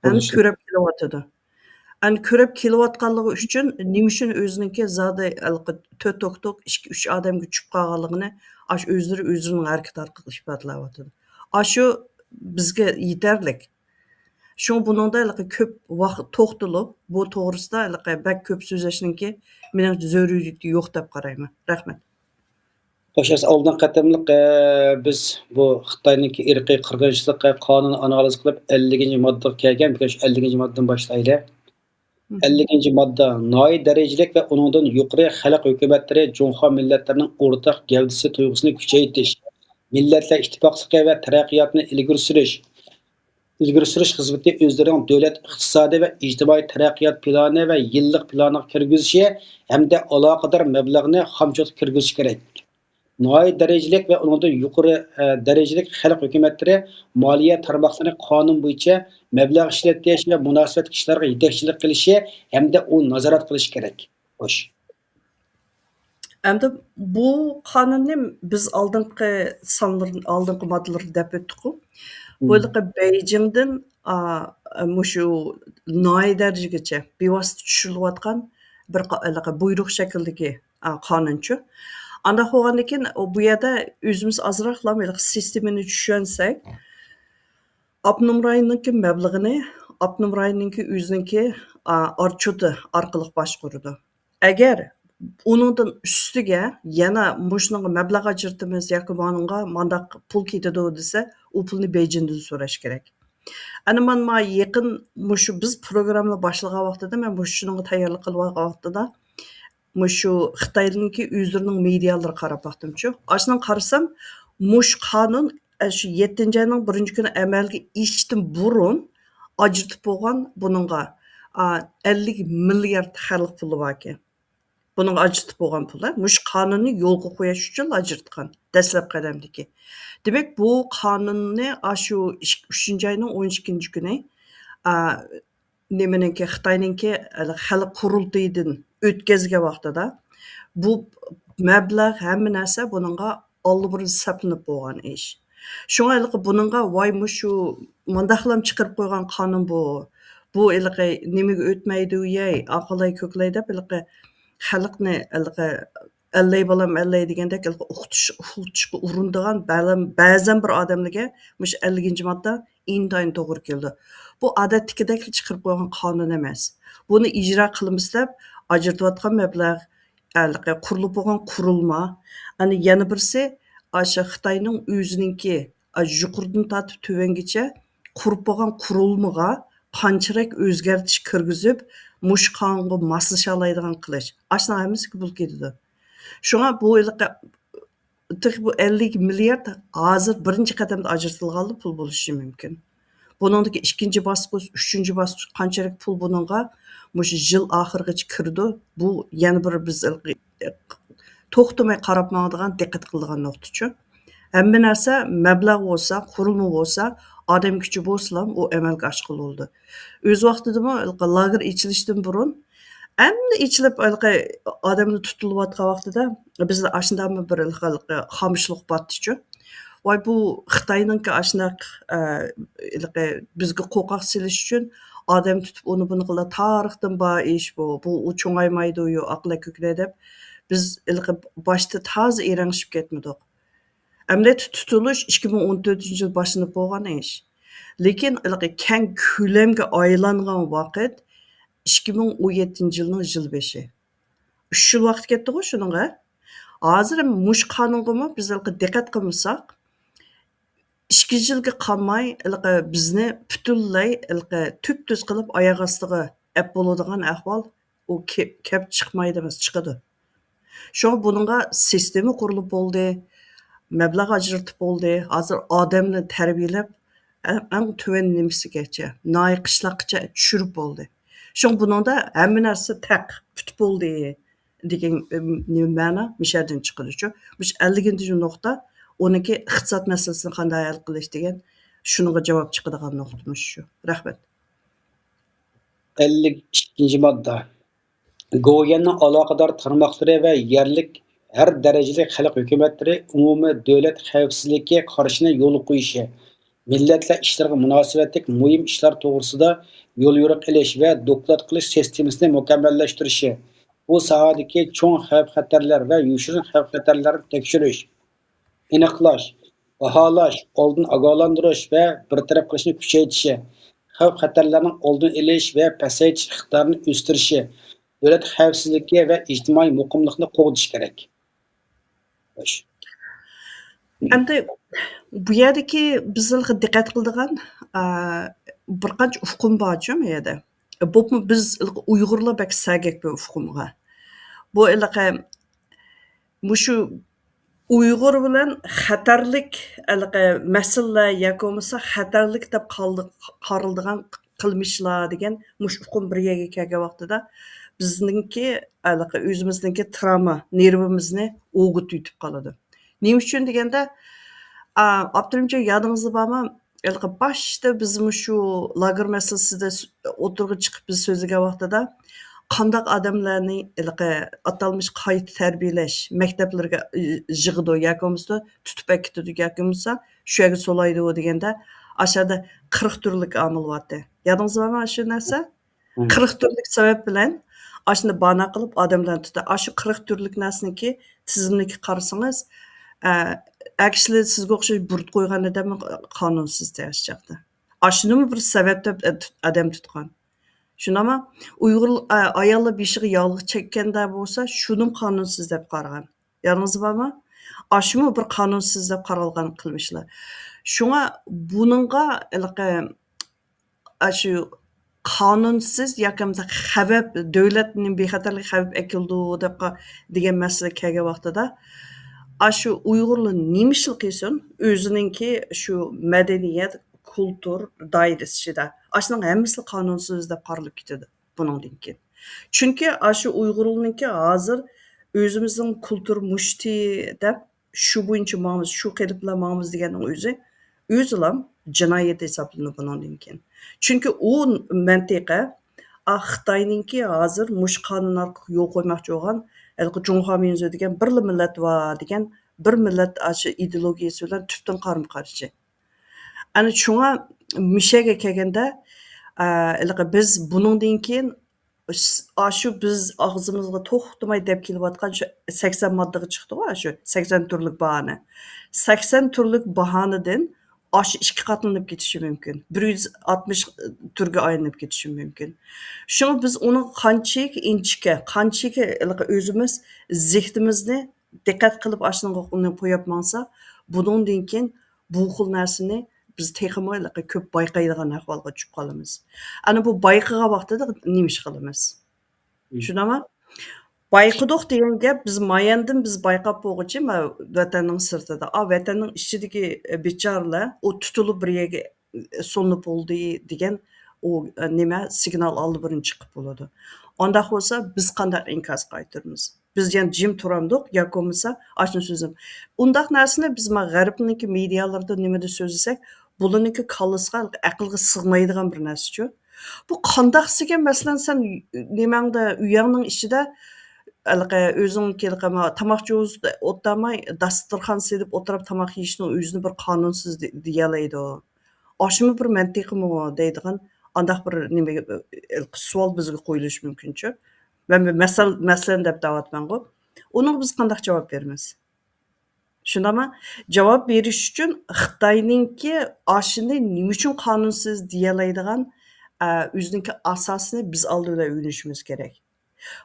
ھەم كۆرۈپ كېلىۋاتىدۇ. ئەنە كۆرۈپ كېلىۋاتقانلىقى ئۈچۈن نېمە ئۈچۈن ئۆزىنىڭكى زادى ھېلىقى تۆت توك توك ئىككى، ئۈچ ئادەمگە چۈشۈپ قالغانلىقىنى ئاشۇ ئۆزلىرى ئۆزلىرىنىڭ ھەرىكىتى ئارقىلىق ئىپادىلەۋاتىدۇ. ئاشۇ بىزگە يېتەرلىك. شۇڭا بۇنىڭدا ھېلىقى كۆپ ۋاقىت توختىلىپ، بۇ توغرىسىدا ھېلىقى بەك كۆپ سۆزلەشنىڭكى مېنىڭچە زۆرۈرىيىتى يوق دەپ قارايمەن. رەھمەت. خوش، ئالدىنقى قېتىملىق، ئە، بىز بۇ خىتاينىڭكى ئىرقىي قىرغىنچىلىق قانۇنىنى ئانالىز قىلىپ، ئەللىكىنچى ماددىغا كەلگەن. بۈگۈن شۇ ئەللىكىنچى ماددىدىن باشلايلى. مم. ئەللىكىنچى ماددا، ناھىيە دەرىجىلىك ۋە ئۇنىڭدىن يۇقىرى خەلق ھۆكۈمەتلىرى جۇڭخۇا مىللەتلىرىنىڭ ئورتاق گەۋدىسى تۇيغۇسىنى كۈچەيتىش، مىللەتلەر ئىتتىپاقلىقى ۋە تەرەققىياتىنى ئىلگىرى سۈرۈش، ئىلگىرى سۈرۈش خىزمىتى ئۆزلىرىنىڭ دۆلەت ئىقتىسادىي ۋە ئىجتىمائىي تەرەققىيات پىلانى ۋە يىللىق پىلانىغا كىرگۈزۈشى ھەمدە ئالاقىدار مەبلەغنى خامچوتقا كىرگۈزۈشى كېرەك. ناھىيە دەرىجىلىك ۋە ئۇنىڭدىن يۇقىرى، ئە، دەرىجىلىك خەلق ھۆكۈمەتلىرى مالىيە تارماقلىرى قانۇن بويىچە مەبلەغ ئىشلىتىش ۋە مۇناسىۋەتلىك ئىشلارغا يېتەكچىلىك قىلىشى ھەمدە ئۇ نازارەت قىلىشى كېرەك. خوش. ئەمدى بۇ قانۇننى بىز ئالدىنقى سانلىرىنى، ئالدىنقى ماددىلىرىنى دەپ ئۆتتۇققۇ. بۇ مم. ھېلىقى بېيجىڭدىن، ئا، مۇشۇ ناھىيە دەرىجىگىچە بىۋاسىتە چۈشۈرۈلۈۋاتقان بىر قا-، ھېلىقى بۇيرۇق شەكلىدىكى، ئا، قانۇنچۇ. ئانداق بولغاندىن كېيىن، ئۇ، بۇ يەردە ئۆزىمىز ئازراقلا ھېلىقى سىستېمىنى چۈشەنسەك، ئاپتونوم رايوننىڭكى مەبلىغىنى ئاپتونوم رايوننىڭكى ئۆزىنىڭكى، ئا، ئارچوتى ئارقىلىق باشقۇرىدۇ. ئەگەر ئۇنىڭدىن ئۈستىگە يەنە مۇشۇنىڭغا مەبلەغ ئاجرىتىمىز ياكى مانىڭغا مانداق پۇل كېتىدۇ دېسە، ئۇ پۇلنى بېيجىڭدىن سوراش كېرەك. ئەنە مانا ما يېقىن مۇشۇ بىز پروگراممىنى باشلىغان ۋاقتىدا، مەن مۇشۇنىڭغا تەييارلىق قىلىۋالغان ۋاقتىدا، مۇشۇ خىتاينىڭكى ئۆزلىرىنىڭ مېدىيالىرىغا قاراپ باقتىمچۇ. ئاشۇنىڭغا قارىسام، مۇشۇ قانۇن، ئە، شۇ يەتتىنچى ئاينىڭ بىرىنچى كۈنى ئەمەلگە ئېشىشتىن بۇرۇن ئاجرىتىپ بولغان بۇنىڭغا، ئا، ئەللىك مىليارد خەلق پۇلى باركەن. بۇنىڭغا ئاجرىتىپ بولغان پۇلى، مۇشۇ قانۇننى يولغا قويۇش ئۈچۈنلا ئاجرىتقان، دەسلەپ قەدەمدىكى. دېمەك، بۇ قانۇننى ئاشۇ ئىك-، ئۈچىنچى ئاينىڭ ئون ئىككىنچى كۈنى، ئا، نېمىنىڭكى، خىتاينىڭكى، ھېلىقى خەلق قۇرۇلتىيىدىن ئۆتكەزگەن ۋاقتىدا، بۇ مەبلەغ، ھەممە نەرسە بۇنىڭغا ئاللىبۇرۇن سەپلىنىپ بولغان ئىش. شۇڭا ھېلىقى بۇنىڭغا، ۋاي، مۇشۇ مۇنداقلام چىقىرىپ قويغان قانۇن بۇ. بۇ ھېلىقى نېمىگە ئۆتمەيدۇ، يەي، ئاقىلاي، كۆكلەي دەپ ھېلىقى خەلقنى ھېلىقى ئەللەي بالام ئەللەي دېگەندەك ھېلىقى ئوقۇتۇش، ئۇخلىتىشقا ئۇرۇنىدىغان بەلەم-، بەزەن بىر ئادەملەرگە مۇشۇ ئەللىكىنچى ماددا ئىنتايىن توغرا كېلىدۇ. بۇ ئادەتتىكىدەكلا چىقىرىپ قويغان قانۇن ئەمەس. بۇنى ئىجرا قىلىمىز دەپ ئاجرىتىۋاتقان مەبلەغ، ھېلىقى قۇرۇلۇپ بولغان قۇرۇلما، ئەنە يەنە بىرسى، ئاشۇ خىتاينىڭ ئۆزىنىڭكى، ئا، يۇقىرىدىن تارتىپ تۆۋەنگىچە قۇرۇپ بولغان قۇرۇلمىغا قانچىلىك ئۆزگەرتىش كىرگۈزۈپ، مۇشۇ قانۇنغا ماسلىشالايدىغان قىلىش. ئاشۇنىڭ ھەممىسىگە پۇل كېتىدۇ. شۇڭا بۇ ھېلىقى تېخى بۇ ئەللىك مىليارد ھازىر بىرىنچى قەدەمدە ئاجرىتىلغانلا پۇل بولۇشى مۇمكىن. بۇنىڭدىكى ئىككىنچى باسقۇچ، ئۈچىنچى باسقۇچ قانچىلىك پۇل بۇنىڭغا مۇشۇ يىل ئاخىرىغىچە كىرىدۇ؟ بۇ يەنە بىر بىز توختىماي قاراپ ماڭىدىغان، دىققەت قىلىدىغان نۇقتىچۇ. ھەممە نەرسە مەبلەغ بولسا، قۇرۇلما بولسا، ئادەم كۈچى بولسىلا ئۇ ئەمەلگە ئاشقىلى بولىدۇ. ئۆز ۋاقتىدىمۇ لاگېر ئېچىلىشتىن بۇرۇن ئەمدى ئېچىلىپ، ھېلىقى ئادەملەر تۇتۇلۇۋاتقان ۋاقتىدا بىزدە ئاشۇنداقمۇ بىر ھېلىقى خامۇشلۇق باتتىچۇ. ۋاي، بۇ خىتاينىڭكى ئاشۇنداق، ئە، ھېلىقى بىزگە قورقاق سېلىش ئۈچۈن ئادەم تۇتۇپ، ئۇنى بۇنى قىلىدۇ. تارىختىن بار ئىش بۇ. بۇ، ئۇ چوڭايمايدۇ، يو، ئاقىلەك كۆكلەي دەپ، بىز ھېلىقى باشتا تازا ئېرەڭشىپ كەتمىدۇق. ئەمەلىيەتتە تۇتۇلۇش ئىككى مىڭ ئون تۆتىنچى يىل باشلىنىپ بولغان ئىش. لېكىن ھېلىقى كەڭ كۆلەمگە ئايلانغان ۋاقىت ئىككى مىڭ ئون يەتتىنچى يىلنىڭ يىل بېشى. ئۈچ يىل ۋاقىت كەتتىغۇ شۇنىڭغا. ھازىر مۇشۇ قانۇنغىمۇ بىز ھېلىقى دىققەت قىلمىساق، ئىككى يىلغا قالماي ھېلىقى بىزنى پۈتۈنلەي ھېلىقى تۈپتۈز قىلىپ ئاياغ ئاستىغا ئەپ بولىدىغان ئەھۋال ئۇ كېپ، كەپ چىقمايدۇ ئەمەس، چىقىدۇ. شۇڭا بۇنىڭغا سىستېما قۇرۇلۇپ بولدى، مەبلەغ ئاجرىتىپ بولدى. ھازىر ئادەمنى تەربىيەلەپ، ئەڭ، ئەڭ تۆۋەن نېمىسىگىچە، ناھىيە، قىشلاققىچە چۈشۈرۈپ بولدى. شۇڭا بۇنىڭدا ھەممە نەرسە تەق، پۈتۈپ بولدى دېگەن، ئىم، نېمە مەنا مىشەدىن چىقىدۇچۇ. مۇشۇ ئەللىكىنچى نۇقتا، ئۇنىڭكى ئىقتىساد مەسىلىسىنى قانداق ھەل قىلىش دېگەن، شۇنىڭغا جاۋاب چىقىدىغان نۇقتا مۇشۇ. رەھمەت. ئەللىك ئىككىنچى ماددا. گوۋۇيۈەننىڭ ئالاقىدار تارماقلىرى ۋە يەرلىك ھەر دەرىجىلىك خەلق ھۆكۈمەتلىرى ئومۇمىي دۆلەت خەۋپسىزلىكىگە قارىشىنى يولغا قويۇشى، مىللەتلەر ئىشلىرىغا مۇناسىۋەتلىك مۇھىم ئىشلار توغرىسىدا يوليورۇق ئېلىش ۋە دوكلات قىلىش سىستېمىسىنى مۇكەممەللەشتۈرۈشى، بۇ ساھەدىكى چوڭ خەۋپ-خەتەرلەر ۋە يوشۇرۇن خەۋپ-خەتەرلەرنى تەكشۈرۈش، ئېنىقلاش، باھالاش، ئالدىن ئاگاھلاندۇرۇش ۋە بىر تەرەپ قىلىشنى كۈچەيتىشى، خەۋپ-خەتەرلەرنىڭ ئالدىنى ئېلىش ۋە پەسەيتىش ئىقتىدارىنى ئۆستۈرۈشى، دۆلەت خەۋپسىزلىكى ۋە ئىجتىمائىي مۇقىملىقنى قوغدىشى كېرەك. خوش. ئەمدى بۇ يەردىكى بىز ھېلىقى دىققەت قىلىدىغان، ئا، بىر قانچە ئۇقۇم بارچۇ بۇ يەردە. بولۇپمۇ بىز ھېلىقى ئۇيغۇرلار بەك سەگەك بۇ ئۇقۇمغا. بۇ ھېلىقى مۇشۇ ئۇيغۇر بىلەن خەتەرلىك ھېلىقى مەسىلىلەر ياكى بولمىسا خەتەرلىك دەپ قالدى-، قارىلىدىغان قىلمىشلار دېگەن مۇشۇ ئۇقۇم بىر يەرگە كەلگەن ۋاقتىدا بىزنىڭكى ھېلىقى ئۆزىمىزنىڭكى تراما، نېرۋىمىزنى ئوۋغا تۈگىتىپ قالىدۇ. نېمە ئۈچۈن دېگەندە، ئا، ئابدۇرېھىمجان، يادىڭىزدا بارمۇ؟ ھېلىقى باشتا بىز مۇشۇ لاگېر مەسىلىسىدە س-، ئوتتۇرىغا چىقىپ بىز سۆزلىگەن ۋاقتىدا، قانداق ئادەملەرنى ھېلىقى ئاتالمىش قايتا تەربىيەلەش مەكتەپلىرىگە، ئى، يىغىدۇ ياكى بولمىسا تۇتۇپ ئەكېتىدۇ ياكى بولمىسا شۇ يەرگە سولايدۇ دېگەندە، ئاشۇ يەردە قىرىق تۈرلۈك ئامىل بارتى. يادىڭىزدا بارمۇ ئاشۇ نەرسە؟ مم. قىرىق تۈرلۈك سەۋەب بىلەن ئاشۇنى بانا قىلىپ ئادەملەرنى تۇتتى. ئاشۇ قىرىق تۈرلۈك نەرسىنىڭكى تىزىملىككە قارىسىڭىز، ئە، ئەكسىلى سىزگە ئوخشاش بۇرۇت قويغان ئادەم قانۇنسىز تېخىچاقتا. ئاشۇنىمۇ بىر سەۋەب دەپ ئە-، تۇت-، ئادەم تۇتقان. شۇنداقمۇ؟ ئۇيغۇر، ئە، ئاياللار بېشىغا ياغلىق چەككەندە بولسا، شۇنىمۇ قانۇنسىز دەپ قارىغان. يادىڭىزدا بارمۇ؟ ئاشۇمۇ بىر قانۇنسىز دەپ قارالغان قىلمىشلار. شۇڭا بۇنىڭغا ھېلىقى ئاشۇ قانۇنسىز ياكى بولمىسا خەۋپ، دۆلەتنى بىخەتەرلىككە خەۋپ ئەكېلىدۇ دەپ ق-، دېگەن مەسىلە كەلگەن ۋاقتىدا، ئاشۇ ئۇيغۇرلار نېمە ئىشلا قىلسۇن، ئۆزىنىڭكى شۇ مەدەنىيەت، كۇلتۇر دائىرىسى ئىچىدە، ئاشۇنىڭ ھەممىسى قانۇنسىز دەپ قارىلىپ كېتىدۇ بۇنىڭدىن كېيىن. چۈنكى ئاشۇ ئۇيغۇرلارنىڭكى ھازىر ئۆزىمىزنىڭ كۇلتۇر مۇشتى دەپ شۇ بويىچە ماڭىمىز، شۇ قېلىپ بىلەن ماڭىمىز دېگەننىڭ ئۆزى، ئۆزىلا جىنايەت ھېسابلىنىدۇ بۇنىڭدىن كېيىن. چۈنكى ئۇ مەنتىقە، ئا، خىتاينىڭكى ھازىر مۇشۇ قانۇن ئارقىلىق يول قويماقچى بولغان، ھېلىقى جۇڭخۇا ميۇنزۇ دېگەن بىرلا مىللەت بار دېگەن، بىر مىللەت ئاشۇ ئىدېئولوگىيەسى بىلەن تۈپتىن قارىمۇ قارشى. ئەنە شۇڭا مىشەگە كەلگەندە، ئا، ھېلىقى بىز بۇنىڭدىن كېيىن س-، ئاشۇ بىز ئاغزىمىزغا توختىماي دەپ كېلىۋاتقان شۇ سەكسەن ماددىغا چىقتىغۇ، شۇ سەكسەن تۈرلۈك باھانە. سەكسەن تۈرلۈك باھانىدىن ئاشۇ ئىككى قاتلىنىپ كېتىشى مۈمكىن. بىر يۈز ئاتمىش تۈرگە ئايلىنىپ كېتىشى مۈمكىن. شۇڭا بىز ئۇنىڭ قانچىكى ئىنچىكە، قانچىكى ھېلىقى ئۆزىمىز زېھنىمىزنى دىققەت قىلىپ ئاشۇنىڭغا ئۇنى قويۇپ ماڭسا، بۇنىڭدىن كېيىن بۇ خىل نەرسىنى بىز تېخىمۇ ھېلىقى كۆپ بايقايدىغان ئەھۋالغا چۈشۈپ قالىمىز. ئەنە بۇ بايقىغان ۋاقتىدا نېمە ئىش قىلىمىز؟ مم. شۇنداقمۇ؟ بايقىدۇق دېگەن گەپ، بىز ماياندىن بىز بايقاپ بولغۇچە، ما-، ۋەتەننىڭ سىرتىدا، ئا، ۋەتەننىڭ ئىچىدىكى، ئە، بىچارىلەر، ئۇ تۇتۇلۇپ بىر يەرگە، ئە، سولىنىپ بولدى دېگەن ئۇ، ئە، نېمە، سىگنال ئالدى بىرىنچى چىقىپ بولىدۇ. ئانداق بولسا، بىز قانداق ئىنكاس قايتۇرىمىز؟ بىز يەنە جىم تۇرامدۇق ياكى بولمىسا ئاشۇنى سۆزلەم-، ئۇنداق نەرسىنى بىز ما غەربنىڭكى مېدىيالىرىدا نېمىدە سۆزلىسەك، بۇلارنىڭكى كاللىسىغا، ئەقىلگە سىغمايدىغان بىر نەرسىچۇ. بۇ قانداقسىكەن، مەسىلەن، سەن نېمەڭدە، ئۆيەڭنىڭ ئىچىدە، ھېلىقى ئۆزۈڭكى ھېلىقى ما تاماق جوزىدا ئولتۇرماي، داستىرخان سېلىپ ئولتۇرۇپ تاماق يېيىشنىڭ ئۆزىنى بىر قانۇنسىز دې-، دېيەلەيدۇ. ئاشۇمۇ بىر مەنتىقىمۇ دەيدىغان، ئانداق بىر نېمە، سوئال بىزگە قويۇلۇشى مۇمكىنچۇ. مەن بىر مەسەل-، مەسىلەن دەپ دەۋاتىمەنغۇ. ئۇنىڭغا بىز قانداق جاۋاب بېرىمىز؟ شۇنداقمۇ؟ جاۋاب بېرىش ئۈچۈن خىتاينىڭكى ئاشۇنى نېمە ئۈچۈن قانۇنسىز دېيەلەيدىغان، ئە، ئۆزىنىڭكى ئاساسىنى بىز ئالدى بىلەن ئۆگىنىشىمىز كېرەك.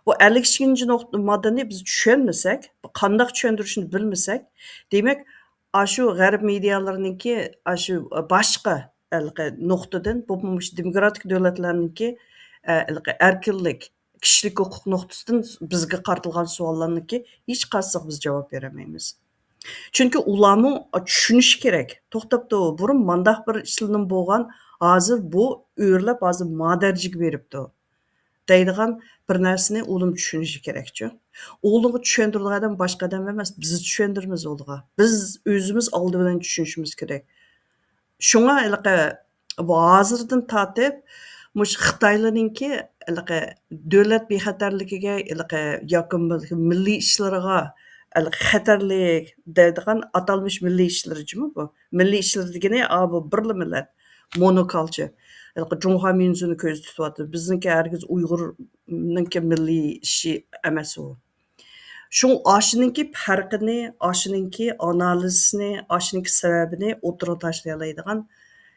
بۇ ئەللىك ئىككىنچى نۇقتا، ماددىنى بىز چۈشەنمىسەك، قانداق چۈشەندۈرۈشنى بىلمىسەك، دېمەك، ئاشۇ غەرب مېدىيالىرىنىڭكى ئاشۇ باشقا ھېلىقى نۇقتىدىن، بۇ مۇشۇ دېموكراتىك دۆلەتلەرنىڭكى، ئە، ھېلىقى ئەركىنلىك، كىشىلىك ھوقۇق نۇقتىسىدىن بىزگە قارىتىلغان سوئاللارنىڭكى ھېچقايسىسىغا بىز جاۋاب بېرەلمەيمىز. چۈنكى ئۇلارمۇ چۈشىنىشى كېرەك. توختاپتۇ، بۇرۇن مانداق بىر ئىشلىرىمۇ بولغان، ھازىر بۇ ئۆرلەپ، ھازىر ما دەرىجىگە بېرىپتۇ دەيدىغان بىر نەرسىنى ئۇلىمۇ چۈشىنىشى كېرەكچۇ. ئۇلىغا چۈشەندۈرىدىغان ئادەم باشقا ئادەم ئەمەس، بىز چۈشەندۈرىمىز ئۇلىغا. بىز ئۆزىمىز ئالدى بىلەن چۈشىنىشىمىز كېرەك. شۇڭا ھېلىقى بۇ ھازىردىن تارتىپ مۇشۇ خىتايلارنىڭكى ھېلىقى دۆلەت بىخەتەرلىكىگە، ھېلىقى ياكى مىللىي ئىشلىرىغا ھېلىقى خەتەرلىك دەيدىغان ئاتالمىش مىللىي ئىشلىرى جۇمۇ بۇ. مىللىي ئىشلىرى دېگىنى، ئا، بۇ بىرلا مىللەت، مونوكالچر. ھېلىقى جۇڭخۇا ميۇنزۇنى كۆزدە تۇتۇۋاتىدۇ. بىزنىڭكى ھەرگىز ئۇيغۇرنىڭكى مىللىي ئىشى ئەمەس ئۇ. شۇڭا ئاشۇنىڭكى پەرقىنى، ئاشۇنىڭكى ئانالىزىنى، ئاشۇنىڭكى سەۋەبىنى ئوتتۇرىغا تاشلىيالايدىغان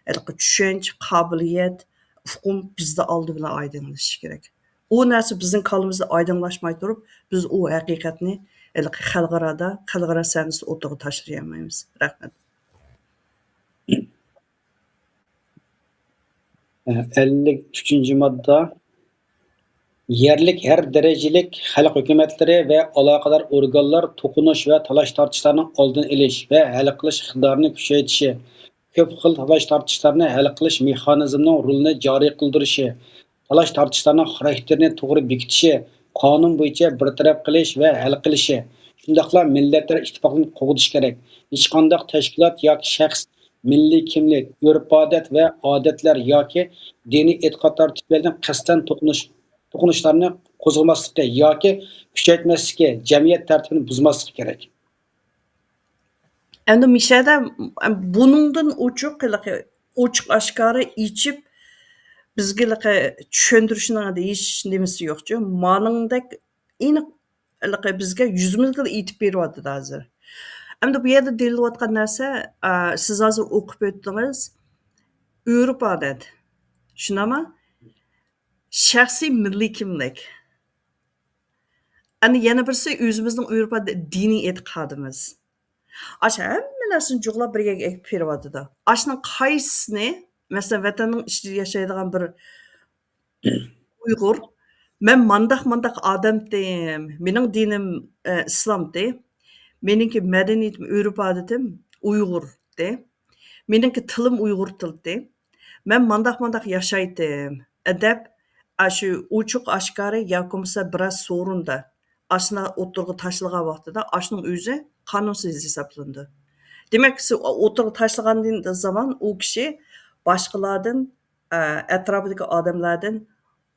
ھېلىقى چۈشەنچە، قابىلىيەت، ئۇقۇم بىزدە ئالدى بىلەن ئايدىڭلىشىشى كېرەك. ئۇ نەرسە بىزنىڭ كاللىمىزدا ئايدىڭلاشماي تۇرۇپ، بىز ئۇ ھەقىقەتنى ھېلىقى خەلقئارادا، خەلقئارا سەھنىسىدە ئوتتۇرىغا تاشلىيالمايمىز. رەھمەت. ئەللىك ئۈچىنچى ماددا. يەرلىك ھەر دەرىجىلىك خەلق ھۆكۈمەتلىرى ۋە ئالاقىدار ئورگانلار توقۇنۇش ۋە تالاش-تارتىشلارنىڭ ئالدىنى ئېلىش ۋە ھەل قىلىش ئىقتىدارىنى كۈچەيتىشى، كۆپ خىل تالاش-تارتىشلارنى ھەل قىلىش مېخانىزمىنىڭ رولىنى جارى قىلدۇرۇشى، تالاش-تارتىشلارنىڭ خاراكتېرىنى توغرا بېكىتىشى، قانۇن بويىچە بىر تەرەپ قىلىش ۋە ھەل قىلىشى، شۇنداقلا مىللەتلەر ئىتتىپاقلىقىنى قوغدىشى كېرەك. ھېچقانداق تەشكىلات ياكى شەخس مىللىي كىملىك، ئۆرپ-ئادەت ۋە ئادەتلەر ياكى دىنىي ئېتىقادلار تۈپەيلىدىن قەستەن توقۇنۇش، توقۇنۇشلارنى قوزغىماسلىقى ياكى كۈچەيتمەسلىكى، جەمئىيەت تەرتىپىنى بۇزماسلىقى كېرەك. ئەمدى مىشەدە بۇنىڭدىن ئوچۇق، ھېلىقى ئوچۇق ئاشكارا ئېچىپ، بىزگە ھېلىقى چۈشەندۈرۈشنىڭ ھېلى ھېچ نېمىسى يوقچۇ. مانىڭدەك ئېنىق ھېلىقى بىزگە يۈز مىڭ خىل ئېيتىپ بېرىۋاتىدۇ ھازىر. ئەمدى بۇ يەردە دېيىلىۋاتقان نەرسە، ئا، سىز ھازىر ئوقۇپ ئۆتتىڭىز، ئۆرپ-ئادەت. شۇنداقمۇ؟ شەخسىي مىللىي كىملىك. ئەنە يەنە بىرسى ئۆزىمىزنىڭ ئۆرپ-ئادەت، دىنىي ئېتىقادىمىز. ئاشۇ ھەممە نەرسىنى جۇغلاپ بىر يەرگە ئېلىپ بېرىۋاتىدۇ. ئاشۇنىڭ قايسىسىنى مەسىلەن، ۋەتەننىڭ ئىچىدە ياشايدىغان بىر ئۇيغۇر، مەن مانداق، مانداق ئادەمتىم، مېنىڭ دىنىم، ئە، ئىسلامتى، مېنىڭكى مەدەنىيىتىم، ئۆرپ-ئادىتىم ئۇيغۇرتى، مېنىڭكى تىلىم ئۇيغۇر تىلىتى، مەن مانداق، مانداق ياشايتتىم، ئە، دەپ، ئاشۇ ئوچۇق ئاشكارا ياكى بولمىسا بىرەر سورۇندا ئاشۇنداق ئوتتۇرىغا تاشلىغان ۋاقتىدا ئاشۇنىڭ ئۆزى قانۇنسىز ھېسابلىنىدۇ. دېمەك، سىز ئوتتۇرىغا تاشلىغاندىن زامان ئۇ كىشى باشقىلاردىن، ئە، ئەتراپىدىكى ئادەملەردىن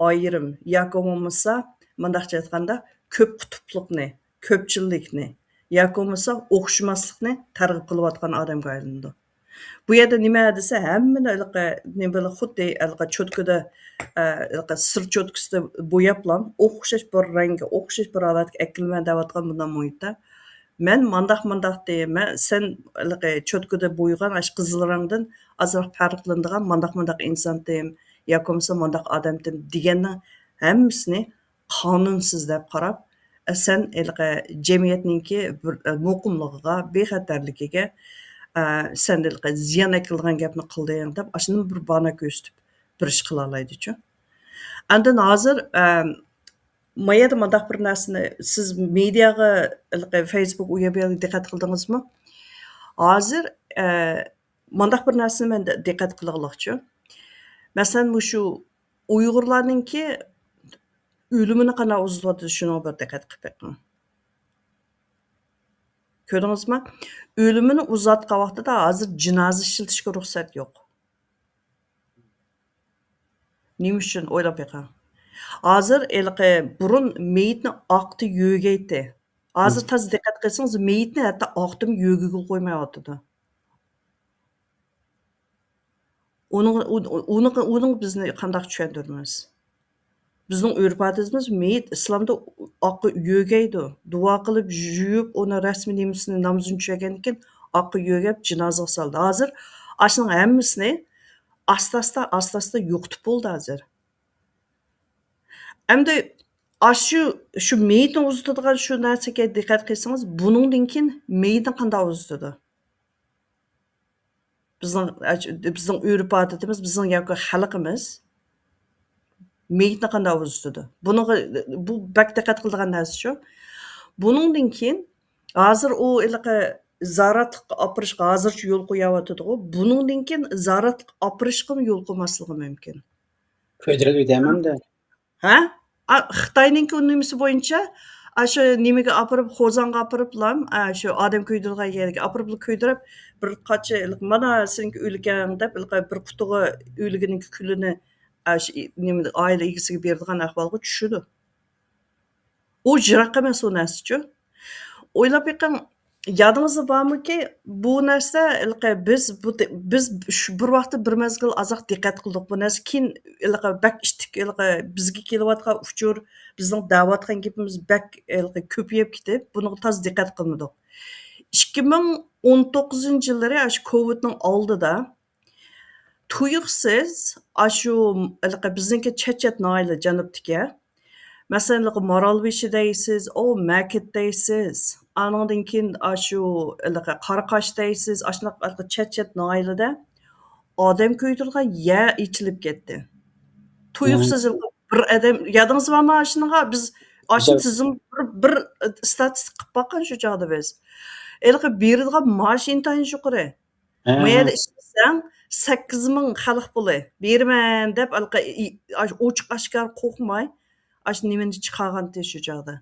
ئايرىم ياكى بولمىسا مۇنداقچە ئېيتقاندا كۆپ قۇتۇپلۇقنى، كۆپچىللىكنى ياكى بولمىسا ئوخشىماسلىقنى تەرغىب قىلىۋاتقان ئادەمگە ئايلىنىدۇ. بۇ يەردە نېمە دېسە، ھەممىنى ھېلىقى نېمە بىلەن خۇددى ھېلىقى چوتكىدا، ئە، ھېلىقى سىر چوتكىسىدا بوياپلا ئوخشاش بىر رەڭگە، ئوخشاش بىر ھالەتكە ئەكىلىمەن دەۋاتقان بۇنداق مۇھىتتا، مەن مانداق، مانداق دەيمەن، سەن ھېلىقى چوتكىدا بويىغان ئاشۇ قىزىل رەڭدىن ئازراق پەرقلىنىدىغان مانداق، مانداق ئىنسانتىم ياكى بولمىسا مانداق ئادەمتىم دېگەننىڭ ھەممىسىنى قانۇنسىز دەپ قاراپ، ئە، سەن ھېلىقى جەمئىيەتنىڭكى بىر، ئە، مۇقىملىقىغا، بىخەتەرلىكىگە، ئە، سەن ھېلىقى زىيان ئەكېلىدىغان گەپنى قىلدىڭ دەپ، ئاشۇندىن بىر بانا كۆرسىتىپ بىر ئىش قىلالايدىچۇ. ئاندىن ھازىر، ئە، ما يەردە مانداق بىر نەرسىنى سىز مېدىياغا، ھېلىقى فېيسبۇك، ئۇ يەر بۇ يەرگە دىققەت قىلدىڭىزمۇ؟ ھازىر، ئە، مانداق بىر نەرسىنى مەن دىققەت قىلغۇلۇقچۇ. مەسىلەن، مۇشۇ ئۇيغۇرلارنىڭكى ئۆلۈمىنى قانداق ئۇزىتىۋاتىدۇ، شۇنىڭغا بىر دىققەت قىلىپ بېقىڭ. كۆردىڭىزمۇ؟ ئۆلۈمىنى ئۇزارتقان ۋاقتىدا ھازىر جىنازا ئىشلىتىشكە رۇخسەت يوق. نېمە ئۈچۈن؟ ئويلاپ بېقىڭ. ھازىر ھېلىقى بۇرۇن مېيىتنى ئاقتا يۆگەيتتى. ھازىر تازا دىققەت قىلسىڭىز، مېيىتنى ھەتتا ئاقتىمۇ يۆگىگىلى قويمايۋاتىدۇ. ئۇنىڭ، ئۇ-، ئۇنىڭ، ئۇنىڭ بىزنى قانداق چۈشەندۈرىمىز؟ بىزنىڭ ئۆرپ-ئادىتىمىز مېيىت ئىسلامدا ئاققا يۆگەيدۇ. دۇئا قىلىپ، يۇيۇپ، ئۇنى رەسمىي نېمىسىنى، نامىزىنى چۈشەرگەندىن كېيىن ئاققا يۆگەپ جىنازىغا سالدى. ھازىر ئاشۇنىڭ ھەممىسىنى ئاستا-ئاستا، ئاستا-ئاستا يوقىتىپ بولدى ھازىر. ئەمدى ئاشۇ، شۇ مېيىتنى ئۇزىتىدىغان شۇ نەرسىگە دىققەت قىلسىڭىز، بۇنىڭدىن كېيىن مېيىتنى قانداق ئۇزىتىدۇ؟ بىزنىڭ، بىزنىڭ ئۆرپ-ئادىتىمىز، بىزنىڭ ياكى خەلقىمىز مېيىتنى قانداق ئۇزىتىدۇ؟ بۇنىڭغا، بۇ بەك دىققەت قىلىدىغان نەرسە شۇ. بۇنىڭدىن كېيىن ھازىر ئۇ ھېلىقى زاراتلىققا ئاپىرىشقا ھازىرچە يول قويۇۋاتىدىغۇ. بۇنىڭدىن كېيىن زاراتلىققا ئاپىرىشقىمۇ يول قويماسلىقى مۇمكىن. كۆيدۈرۈلگۈ دەيمەن-دە. ھە؟ ئا، خىتاينىڭكى نېمىسى بويىچە، ئاشۇ نېمىگە ئاپىرىپ، خوزاڭغا ئاپىرىپلا، ئا، شۇ ئادەم كۆيدۈرىدىغان يەرگە ئاپىرىپلا كۆيدۈرۈپ، بىر قاچا، مانا سېنىڭكى ئۆلكەڭ دەپ، بىر قۇتىغا ئۆلگىنىڭكى كۈلىنى، ئا، شۇ، نېمە، ئائىلە ئىگىسىگە بېرىدىغان ئەھۋالغا چۈشىدۇ. ئۇ يىراق ئەمەس ئۇ نەرسىچۇ. ئويلاپ بېقىڭ، يادىڭىزدا بارمىكى، بۇ نەرسە ھېلىقى بىز بۇ، بىز شۇ بىر ۋاقىتتا بىر مەزگىل ئازراق دىققەت قىلدۇق بۇ نەرسە. كېيىن ھېلىقى بەك ئىتتىك، ھېلىقى بىزگە كېلىۋاتقان ئۇچۇر، بىزنىڭ دەۋاتقان گېپىمىز بەك ھېلىقى كۆپىيىپ كېتىپ، بۇنىڭغا تازا دىققەت قىلمىدۇق. ئىككى مىڭ ئون توققۇزىنچى يىللىرى ئاشۇ كوۋىدنىڭ ئالدىدا تۇيۇقسىز ئاشۇ ھېلىقى بىزنىڭكى چەت-چەت ناھىيەلەر جەنۇبتىكى، مەسىلەن، ھېلىقى مارالبېشى دەيسىز، ئو، مەكىت دەيسىز، ئانىڭدىن كېيىن ئاشۇ ھېلىقى قاراقاش دەيسىز، ئاشۇنداق ھېلىقى چەت-چەت ناھىيەلەردە ئادەم كۆيدۈرىدىغان يەر ئېچىلىپ كەتتى. تۇيۇقسىز ھېلىقى بىر ئادەم، يادىڭىزدا بارمۇ ئاشۇنىڭغا؟ بىز ئاشۇ تىزىم بىر، بىر ئىستاتىستىك قىلىپ باققان شۇ چاغدا بىز. ھېلىقى بېرىدىغان مائاش ئىنتايىن يۇقىرى. ما يەردە ئىشلىسەڭ، سەككىز مىڭ خەلق پۇلى بېرىمەن دەپ، ھېلىقى ئاشۇ ئوچۇق ئاشكارا قورقماي، ئاشۇ نېمىنى چىقارغانتى شۇ چاغدا.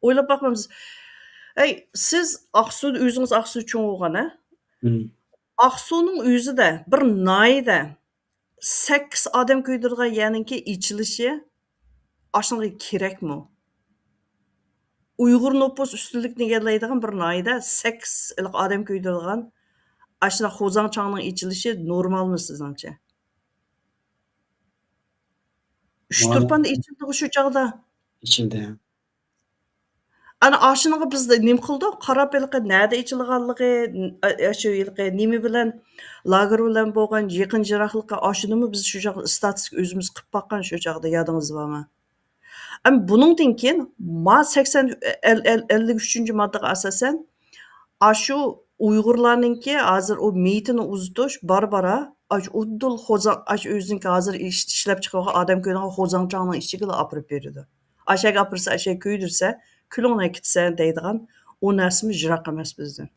ئويلاپ باقمامسىز؟ ئەي، سىز ئاقسۇ، ئۆزىڭىز ئاقسۇ چوڭ بولغان، ھە؟ ئاقسۇنىڭ ئۆزىدە بىر ناھىيەدە سەككىز ئادەم كۆيدۈرىدىغان يەرنىڭكى ئېچىلىشى ئاشۇنىڭغا كېرەكمۇ؟ ئۇيغۇر نوپۇس ئۈستۈنلۈكنى ئىگىلەيدىغان بىر ناھىيەدە سەككىز ئادەم كۆيدۈرىدىغان ئاشۇنداق خوزاڭ چاڭنىڭ ئېچىلىشى نورمالمۇ سىزنىڭچە؟ ئۈچ تۇرپاندا ئېچىلدىغۇ شۇ چاغدا. ئېچىلدى. ئەنە ئاشۇنىڭغا بىز نېمە قىلدۇق؟ قاراپ ھېلىقى نەدە ئېچىلغانلىقى، ئە، شۇ ھېلىقى نېمە بىلەن، لاگېر بىلەن بولغان يېقىن يىراقلىقى، ئاشۇنىمۇ بىز شۇ چاغدا ئىستاتىستىك ئۆزىمىز قىلىپ باققان شۇ چاغدا، يادىڭىزدا بارمۇ؟ ئەمما بۇنىڭدىن كېيىن ما سەكسەن، ئەل-، ئەل-، ئەللىك ئۈچىنچى ماددىغا ئاساسەن، ئاشۇ ئۇيغۇرلارنىڭكى ھازىر ئۇ مېيىتىنى ئۇزىتىش بارا-بارا ئاشۇ ئۇددۇل خوزاڭ، ئاشۇ ئۆزىنىڭكى ھازىر ئىش-، ئىشلەپ چىقىۋالغان ئادەم كۆيىدىغان خوزاڭچاڭنىڭ ئىچىگىلا ئاپىرىپ بېرىدۇ. ئاشەگە ئاپىرسا، ئاشەگە كۆيدۈرسە، كۈلۈڭنى ئەكېتىسەن دەيدىغان ئۇ نەرسىمۇ يىراق ئەمەس بىزدىن.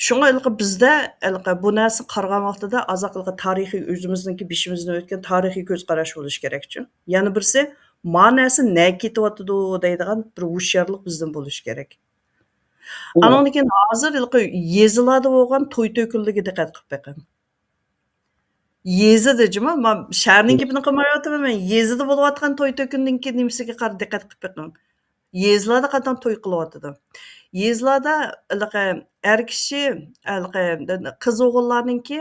شۇڭا ھېلىقى بىزدە ھېلىقى بۇ نەرسىگە قارىغان ۋاقتىدا ئازراق ھېلىقى تارىخىي ئۆزىمىزنىڭكى بېشىمىزدىن ئۆتكەن تارىخىي كۆز قاراش بولۇشى كېرەكچۇ. يەنە بىرسى، ما نەرسە نەگە كېتىۋاتىدۇ دەيدىغان بىر ھوشيارلىق بىزدىن بولۇشى كېرەك. ئۇ ئانىڭدىن كېيىن ھازىر ھېلىقى يېزىلاردا بولغان توي تۆكۈنلىرىگە دىققەت قىلىپ بېقىڭ. يېزىدا جۇمۇ، ما شەھەرنىڭ گېپىنى قىلمايۋاتىمەن مەن. يېزىدا بولۇۋاتقان توي تۆكۈننىڭكى نېمىسىگە قارا دىققەت قىلىپ بېقىڭ. يېزىلاردا قانداق توي قىلىۋاتىدۇ؟ يېزىلاردا ھېلىقى ئەر كىشى، ھېلىقى قىز ئوغۇللارنىڭكى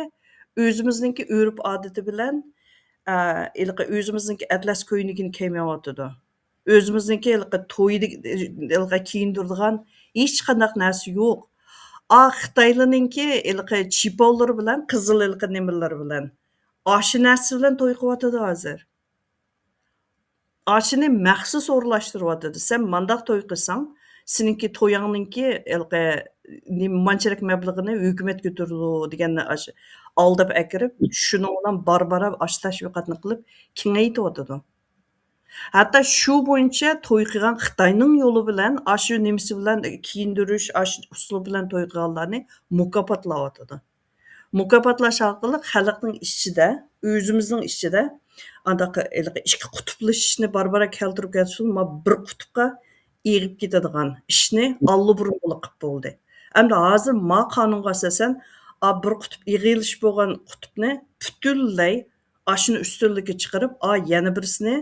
ئۆزىمىزنىڭكى ئۆرپ ئادىتى بىلەن، ئە، ھېلىقى ئۆزىمىزنىڭكى ئەتلەس كۆينىكىنى كىيمەيۋاتىدۇ. ئۆزىمىزنىڭكى ھېلىقى تويدا، ھېلىقى كىيىندۈرىدىغان ھېچقانداق نەرسە يوق. ئا، خىتايلارنىڭكى ھېلىقى چىپاۋلىرى بىلەن، قىزىل ھېلىقى نېمىلىرى بىلەن، ئاشۇ نەرسە بىلەن توي قىلىۋاتىدۇ ھازىر. ئاشۇنى مەخسۇس ئورۇنلاشتۇرۇۋاتىدۇ. سەن مانداق توي قىلساڭ، سېنىڭكى تويۇڭنىڭكى ھېلىقى نېمە مانچىلىك مەبلىغىنى ھۆكۈمەت كۆتۈرىدۇ دېگەننى ئاش-، ئالداپ ئەكىرىپ، شۇنىڭ بىلەن بارا-بارا ئاشۇ تەشۋىقاتنى قىلىپ كېڭەيتىۋاتىدۇ. ھەتتا شۇ بويىچە توي قىلغان خىتاينىڭ يولى بىلەن، ئاشۇ نېمىسى بىلەن كىيىندۈرۈش، ئاشۇ ئۇسۇل بىلەن توي قىلغانلارنى مۇكاپاتلاۋاتىدۇ. مۇكاپاتلاش ئارقىلىق خەلقنىڭ ئىچىدە، ئۆزىمىزنىڭ ئىچىدە ئانداق ھېلىقى ئىككى قۇتۇپلىشىشنى بارا-بارا كەلتۈرۈپ كەلسۇن، ما بىر قۇتۇپقا ئېغىپ كېتىدىغان ئىشنى ئاللىبۇرۇن بولۇپ قىلىپ بولدى. ئەمدى ھازىر ما قانۇنغا ئاساسەن، ئا، بىر قۇتۇپ ئېغىلىشىپ بولغان قۇتۇپنى پۈتۈنلەي ئاشۇنى ئۈستۈنلۈككە چىقىرىپ، ئا، يەنە بىرسىنى،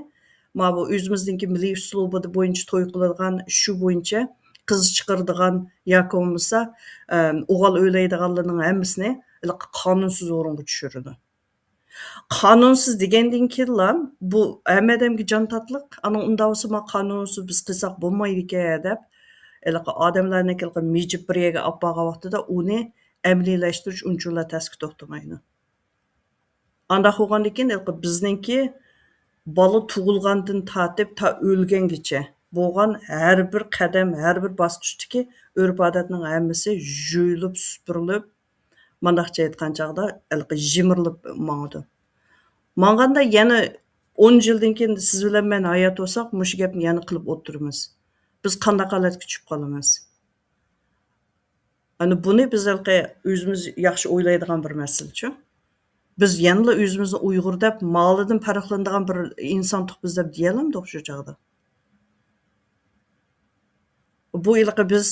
ما بۇ ئۆزىمىزنىڭكى مىللىي ئۇسلۇبى بويىچە توي قىلىدىغان، شۇ بويىچە قىز چىقىرىدىغان ياكى بولمىسا، ئەم، ئوغۇل ئۆيلەيدىغانلارنىڭ ھەممىسىنى ھېلىقى قانۇنسىز ئورۇنغا چۈشۈرىدۇ. قانۇنسىز دېگەندىن كېيىنلا بۇ ھەممە ئادەمگە جان تاتلىق، ئانا ئۇنداق بولسا ما قانۇنسىز بىز قىلساق بولمايدىكەن دەپ، ھېلىقى ئادەملەرنى ھېلىقى مىجىپ بىر يەرگە ئاپارغان ۋاقتىدا ئۇنى ئەمەلىيلەشتۈرۈش ئۇنچىۋالا تەسكە توختىمايدۇ. ئانداق بولغاندىن كېيىن، ھېلىقى بىزنىڭكى بالا تۇغۇلغاندىن تارتىپ تا ئۆلگەنگىچە بولغان ھەر بىر قەدەم، ھەر بىر باسقۇچتىكى ئۆرپ-ئادەتنىڭ ھەممىسى يۇيۇلۇپ، سۈپۈرۈلۈپ، مانداقچە ئېيتقان چاغدا، ھېلىقى يىمىرىلىپ ماڭىدۇ. ماڭغاندا يەنە ئون يىلدىن كېيىن سىز بىلەن مەن ھايات بولساق، مۇشۇ گەپنى يەنە قىلىپ ئولتۇرىمىز. بىز قانداق ھالەتكە چۈشۈپ قالىمىز؟ ئەنە بۇنى بىز ھېلىقى ئۆزىمىز ياخشى ئويلايدىغان بىر مەسىلىچۇ. بىز يەنىلا ئۆزىمىزنى ئۇيغۇر دەپ، مالىدىن پەرقلىنىدىغان بىر ئىنسانتۇق بىز دەپ دېيەلەمدۇق شۇ چاغدا؟ بۇ ھېلىقى بىز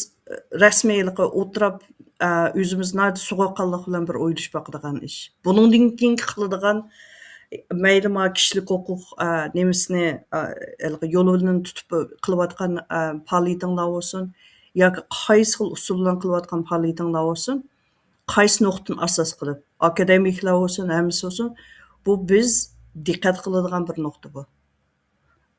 رەسمىي ھېلىقى ئولتۇراپ، ئە، ئۆزىمىز ناھايىتى سوغۇققانلىق بىلەن بىر ئويلىشىپ باقىدىغان ئىش. بۇنىڭدىن كېيىنكى قىلىدىغان، مەيلى ما كىشىلىك ھوقۇق، ئە، نېمىسىنى، ئە، ھېلىقى يولىنى تۇتۇپ قىلىۋاتقان، ئە، پائالىيىتىڭلار بولسۇن، ياكى قايسى خىل ئۇسۇل بىلەن قىلىۋاتقان پائالىيىتىڭلار بولسۇن، قايسى نۇقتىنى ئاساس قىلىپ، ئاكادېمىكلار بولسۇن، ھەممىسى بولسۇن، بۇ بىز دىققەت قىلىدىغان بىر نۇقتا بۇ.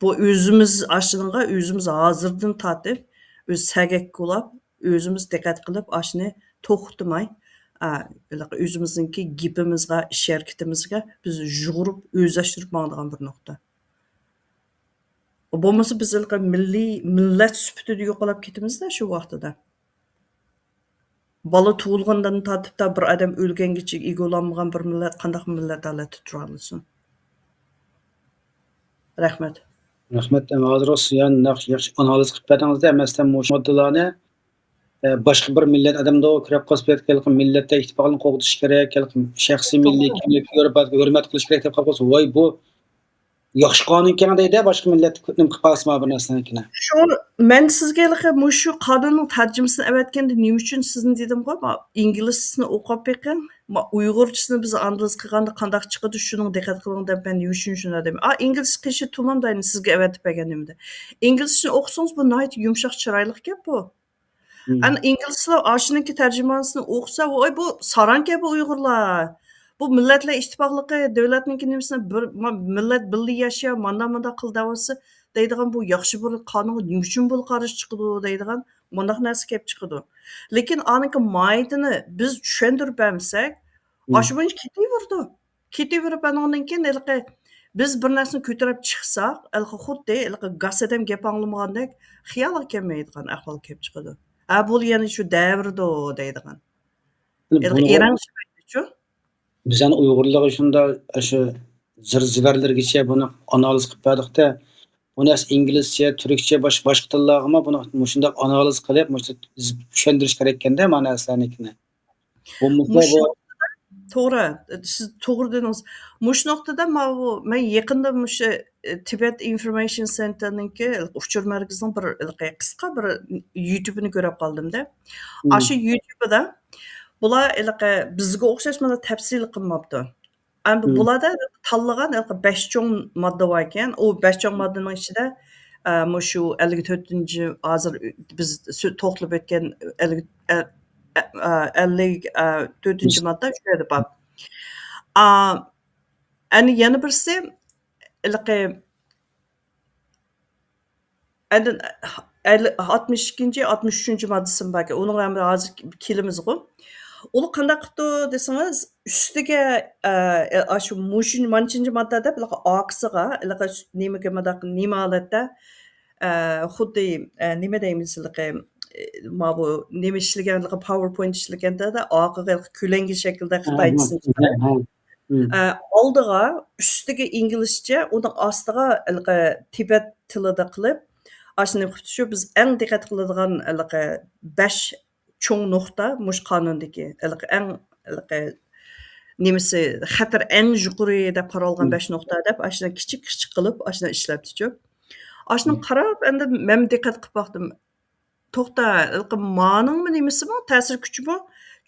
بۇ ئۆزىمىز ئاشۇنىڭغا ئۆزىمىز ھازىردىن تارتىپ، ئۆز سەگەك كولاپ، ئۆزىمىز دىققەت قىلىپ، ئاشۇنى توختىماي، ئا، ھېلىقى ئۆزىمىزنىڭكى گېپىمىزغا، ئىش ھەرىكىتىمىزگە بىز يۇغۇرۇپ، ئۆزلەشتۈرۈپ ماڭىدىغان بىر نۇقتا. بولمىسا بىز ھېلىقى مىللىي، مىللەت سۈپىتىدە يوقالاپ كېتىمىز-دە شۇ ۋاقتىدا. بالا تۇغۇلغاندىن تارتىپ تا بىر ئادەم ئۆلگەنگىچە ئىگە بولالمىغان بىر مىللەت قانداق مىللەت ھالەتتە تۇرالىسۇن؟ رەھمەت. رەھمەت، ھازىر سىز يەنە نەق-، ياخشى ئانالىز قىلىپ بەردىڭىز-دە، مەسىلەن، مۇشۇ ماددىلارنى، ئە، باشقا بىر مىللەت ئادەمدە كۆرۈپ قالسا، بۇ يەردىكى مىللەتلەر ئىتتىپاقلىقىنى قوغدىشى كېرەك، شەخسىي مىللىي كىملىك، ھۆرمەت، ھۆرمەت قىلىش كېرەك دەپ قالسا، ۋاي، بۇ ياخشى قانۇنكەن دەيدۇ، باشقا مىللەت نېمە قىلىپ قالسىمۇ بىر نەرسىنىڭكىنى. شۇڭا مەن سىزگە ھېلىقى مۇشۇ قانۇننىڭ تەرجىمىسىنى ئەۋەتكەندە نېمە ئۈچۈن سىزنى دېدىمغۇ، ما ئىنگلىزچىسىنى ئوقۇپ بېقىڭ، ما ئۇيغۇرچىسىنى بىز ئاندىلىز قىلغاندا قانداق چىقىدۇ، شۇنىڭغا دىققەت قىلىڭ دەپ مەن نېمە ئۈچۈن شۇنداق دەيمەن. ئا، ئىنگلىزچە قىلىشى تۇمام داينى سىزگە ئەۋەتىپ بەرگەن نېمىدە. ئىنگلىزچىسىنى ئوقۇسىڭىز بۇ ناھايىتى يۇمشاق، چىرايلىق گەپ بۇ. مم. ئەنە ئىنگلىزلار ئاشۇنىڭكى تەرجىمانىسىنى ئوقۇسا، ۋاي، بۇ ساراڭكەن بۇ ئۇيغۇرلار. بۇ مىللەتلەر ئىتتىپاقلىقى، دۆلەتنىڭكى نېمىسىنى بىر، ما-، مىللەت بىللە ياشا، مانداق، مانداق قىل دەۋاتسا دەيدىغان، بۇ ياخشى بىر قانۇنغا نېمە ئۈچۈن بۇ قارشى چىقىدۇ دەيدىغان، مۇنداق نەرسە كېلىپ چىقىدۇ. لېكىن ئانىڭكى ماھىيىتىنى بىز چۈشەندۈرۈپ بەرمىسەك، مم. ئاشۇ بويىچە كېتىۋېرىدۇ. كېتىۋېرىپ، ئانىڭدىن كېيىن ھېلىقى بىز بىر نەرسىنى كۆتۈرۈپ چىقساق، ھېلىقى خۇددى ھېلىقى گاس ئادەم گەپ ئاڭلىمىغاندەك خىيالغا كەلمەيدىغان ئەھۋال كېلىپ چىقىدۇ. ھە، بۇ يەنە شۇ دەۋرىدۇ دەيدىغان. ھېلىقى بۇنىڭغا ئېرەن بىز يەنە ئۇيغۇرلارغا شۇنداق شۇ زىر-زىبەرلىرىگىچە بۇنى ئانالىز قىلىپ بەردۇق-تە، بۇ نەرسە ئىنگلىزچە، تۈركچە، باش-، باشقا تىللارغىمۇ بۇنى مۇشۇنداق ئانالىز قىلىپ، مۇشۇ چۈشەندۈرۈش كېرەككەن-دە، مانا نەرسىلەرنىڭكىنى. بولمىسا مۇشۇ بۇ نۇقتىدا، توغرا، سىز توغرا دېدىڭىز. مۇشۇ نۇقتىدا ماۋۇ، مەن يېقىندا مۇشۇ، ئى، تىبەت ئىنفورمېيشن سېنتېرنىڭكى ئۇچۇر مەركىزىنىڭ بىر ھېلىقى قىسقا بىر يۇتۇبىنى كۆرۈپ قالدىم-دە. مم. ئاشۇ يۇتۇبىدا بۇلار ھېلىقى بىزگە ئوخشاش مانا تەپسىلىي قىلماپتۇ. ئەمدى مم. بۇلاردا تاللىغان ھېلىقى بەش چوڭ ماددا بار ئىكەن. ئۇ بەش چوڭ ماددىنىڭ ئىچىدە، ئە، مۇشۇ ئەللىك تۆتىنچى، ھازىر بىز سۆ-، توختىلىپ ئۆتكەن ئەللىك، ئە، ئە، ئە، ئەللىك، ئە، تۆتىنچى ماددا شۇ يەردە بار. ئا، ئەنە يەنە بىرسى، ھېلىقى، ئەندىن، ئەل-، ئاتمىش ئىككىنچى، ئاتمىش ئۈچىنچى ماددىسىمۇ باركەن. ئۇنىڭغا ھەم ھازىر كېلىمىزغۇ. ئۇلار قانداق قىپتۇ دېسىڭىز، ئۈستىگە، ئە، ئاشۇ مۇشۇ مانچىنچى ماددا دەپ، ھېلىقى ئارقىسىغا، ھېلىقى نېمىگە مۇنداق نېمە ھالەتتە، ئە، خۇددى، ئە، نېمە دەيمىز، ھېلىقى، ئە، ماۋۇ نېمە ئىشلىگەن، ھېلىقى پاۋېرپوينت ئىشلىگەندە، ئارقىغا ھېلىقى كۆلەڭگە شەكىلدە خىتايچىسىنى چىقىرىپ، ئە، ئالدىغا، ئۈستىگە ئىنگلىزچە، ئۇنىڭ ئاستىغا ھېلىقى تىبەت تىلىدا قىلىپ، ئاشۇنى قىپتۇ شۇ بىز ئەڭ دىققەت قىلىدىغان ھېلىقى بەش چوڭ نۇقتا مۇشۇ قانۇندىكى، ھېلىقى ئەڭ، ھېلىقى نېمىسى، خەتىرى ئەڭ يۇقىرى دەپ قارالغان بەش نۇقتا دەپ، ئاشۇنى كىچىك، كىچىك قىلىپ، ئاشۇنى ئىشلەپتىچۇ. ئاشۇنى قاراپ، ئەمدى مەن دىققەت قىلىپ باقتىم. توختا، ھېلىقى مانىڭمۇ نېمىسىمۇ، تەسىر كۈچىمۇ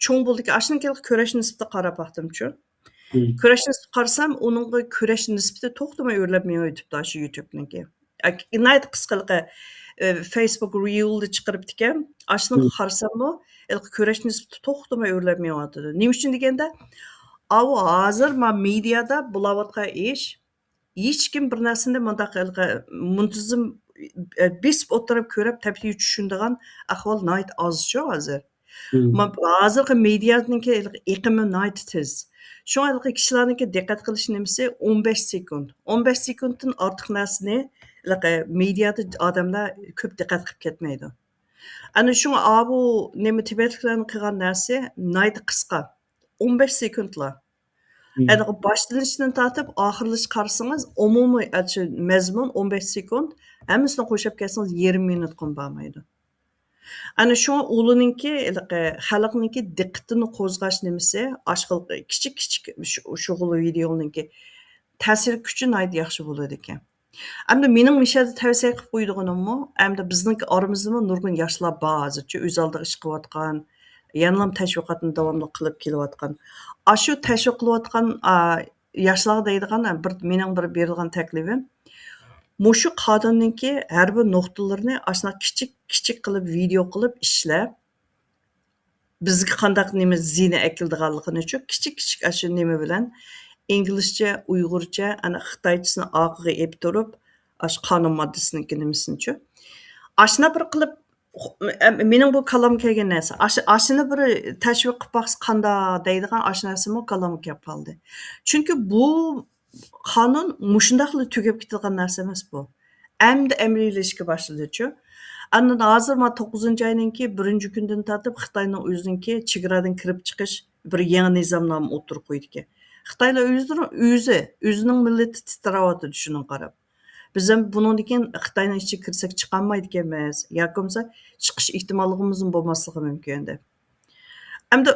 چوڭ بولدىكەن. ئاشۇنىڭ كېيىن كۈرەش نىسبىتىگە قاراپ باقتىمچۇ. كۈرەش نىسبىتى قارىسام، ئۇنىڭغا كۈرەش نىسبىتى توختىماي ئۆرلەپ مېڭىۋېتىپتۇ، ئاشۇ يۇتۇبنىڭكى. ئە، ناھايىتى قىسقىلىقى، ئە، فېيسبۇك رىلدا چىقىرىپتىكەن. ئاشۇنىڭغا قارىساممۇ، ھېلىقى كۈرەش نىسبىتى توختىماي ئۆرلەپ مېڭىۋاتىدۇ. نېمە ئۈچۈن دېگەندە، ئاۋۇ ھازىر ما مېدىيادا بولاۋاتقان ئىش، ھېچكىم بىر نەرسىنى مۇنداق ھېلىقى مۇنتىزىم، ئە، بېسىپ ئولتۇرۇپ كۆرۈپ، تەپتىي چۈشىنىدىغان ئەھۋال ناھايىتى ئازچۇ ھازىر. ما-، ھازىرقى مېدىيانىڭكى ھېلىقى ئېقىمى ناھايىتى تېز. شۇڭا ھېلىقى كىشىلەرنىڭكى دىققەت قىلىش نېمىسى ئون بەش سېكۇنت. ئون بەش سېكۇنتتىن ئارتۇق نەرسىنى ھېلىقى مېدىيادا ئادەملەر كۆپ دىققەت قىلىپ كەتمەيدۇ. ئەنە شۇڭا ئاۋۇ نېمە تىبەتلىكلەرنىڭ قىلغان نەرسى ناھايىتى قىسقا. ئون بەش سېكۇنتلا. ئەنە باشلىنىشتىن تارتىپ ئاخىرلىشىغا قارىسىڭىز، ئومۇمىي ئەتشى مەزمۇن ئون بەش سېكۇنت، ھەممىسىنى قوشۇپ كەتسىڭىز يېرىم مىنۇتقىمۇ بارمايدۇ. ئەنە شۇڭا ئۇلارنىڭكى، ھېلىقى خەلقنىڭكى دىققىتىنى قوزغاش نېمىسى، ئاشقىلىقى كىچىك، كىچىك شۇ-، شۇغۇل ۋىدېئونىڭكى تەسىر كۈچى ناھايىتى ياخشى بولىدىكەن. ئەمدى مېنىڭ مۇشۇ يەردە تەۋسىيە قىلىپ قويىدىغىنىممۇ، ئەمدى بىزنىڭكى ئارىمىزدىمۇ نۇرغۇن ياشلار بار ھازىرچە، ئۆز ئالدىغا ئىش قىلىۋاتقان، يەنىلا تەشۋىقاتنى داۋاملىق قىلىپ كېلىۋاتقان. ئاشۇ تەشۋىق قىلىۋاتقان، ئا، ياشلارغا دەيدىغان بىر، مېنىڭ بىر بېرىدىغان تەكلىپىم، مۇشۇ قانۇننىڭكى ھەر بىر نۇقتىلىرىنى ئاشۇنداق كىچىك، كىچىك قىلىپ ۋىدېئو قىلىپ ئىشلەپ، بىزگە قانداق نېمە زىيىنى ئەكېلىدىغانلىقىنىچۇ، كىچىك، كىچىك ئاشۇ نېمە بىلەن ئىنگلىزچە، ئۇيغۇرچە، ئەنە خىتايچىسىنى ئارقىغا ئېلىپ تۇرۇپ، ئاشۇ قانۇن ماددىسىنىڭكى نېمىسىنىچۇ. ئاشۇنداق بىر قىلىپ، خو-، ئەم-، مېنىڭ بۇ كاللامغا كەلگەن نەرسە. ئاشۇ، ئاشۇنى بىر تەشۋىق قىلىپ باقسا قانداق دەيدىغان ئاشۇ نەرسىمۇ كاللامغا كەپ قالدى. چۈنكى بۇ قانۇن مۇشۇنداقلا تۈگەپ كېتىدىغان نەرسە ئەمەس بۇ. ئەمدى ئەمەلىيلىشىشكە باشلىدىچۇ. ئاندىن ھازىر ما توققۇزىنچى ئاينىڭكى بىرىنچى كۈنىدىن تارتىپ خىتاينىڭ ئۆزىنىڭكى چېگرادىن كىرىپ چىقىش بىر يېڭى نىزامنامە ئوتتۇرىغا قويدىكەن. خىتايلار ئۆزلىرى، ئۆزى، ئۆزىنىڭ مىللىتى تىترەۋاتىدۇ شۇنىڭغا قاراپ. بىز ھەم بۇنىڭدىن كېيىن خىتاينىڭ ئىچىگە كىرسەك چىقالمايدىكەنمىز، ياكى بولمىسا چىقىش ئېھتىماللىقىمىزمۇ بولماسلىقى مۇمكىن دەپ. ئەمدى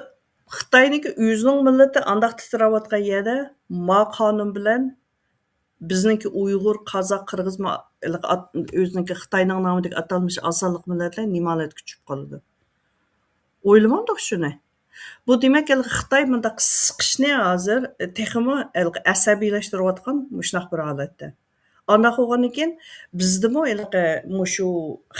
خىتاينىڭكى ئۆزىنىڭ مىللىتى ئانداق تىترەۋاتقان يەردە ما قانۇن بىلەن بىزنىڭكى ئۇيغۇر، قازاق، قىرغىز ما-، ئات-، ئۆزىنىڭكى خىتاينىڭ نامىدىكى ئاتالمىش ئاز سانلىق مىللەتلەر نېمە ھالەتكە چۈشۈپ قالىدۇ؟ ئويلىمامدۇق شۇنى. بۇ دېمەك، ھېلىقى خىتاي مۇنداق سىقىشنى ھازىر تېخىمۇ ھېلىقى ئەسەبىيلەشتۈرۈۋاتقان مۇشۇنداق بىر ھالەتتە. ئانداق بولغاندىن كېيىن بىزدىمۇ ھېلىقى مۇشۇ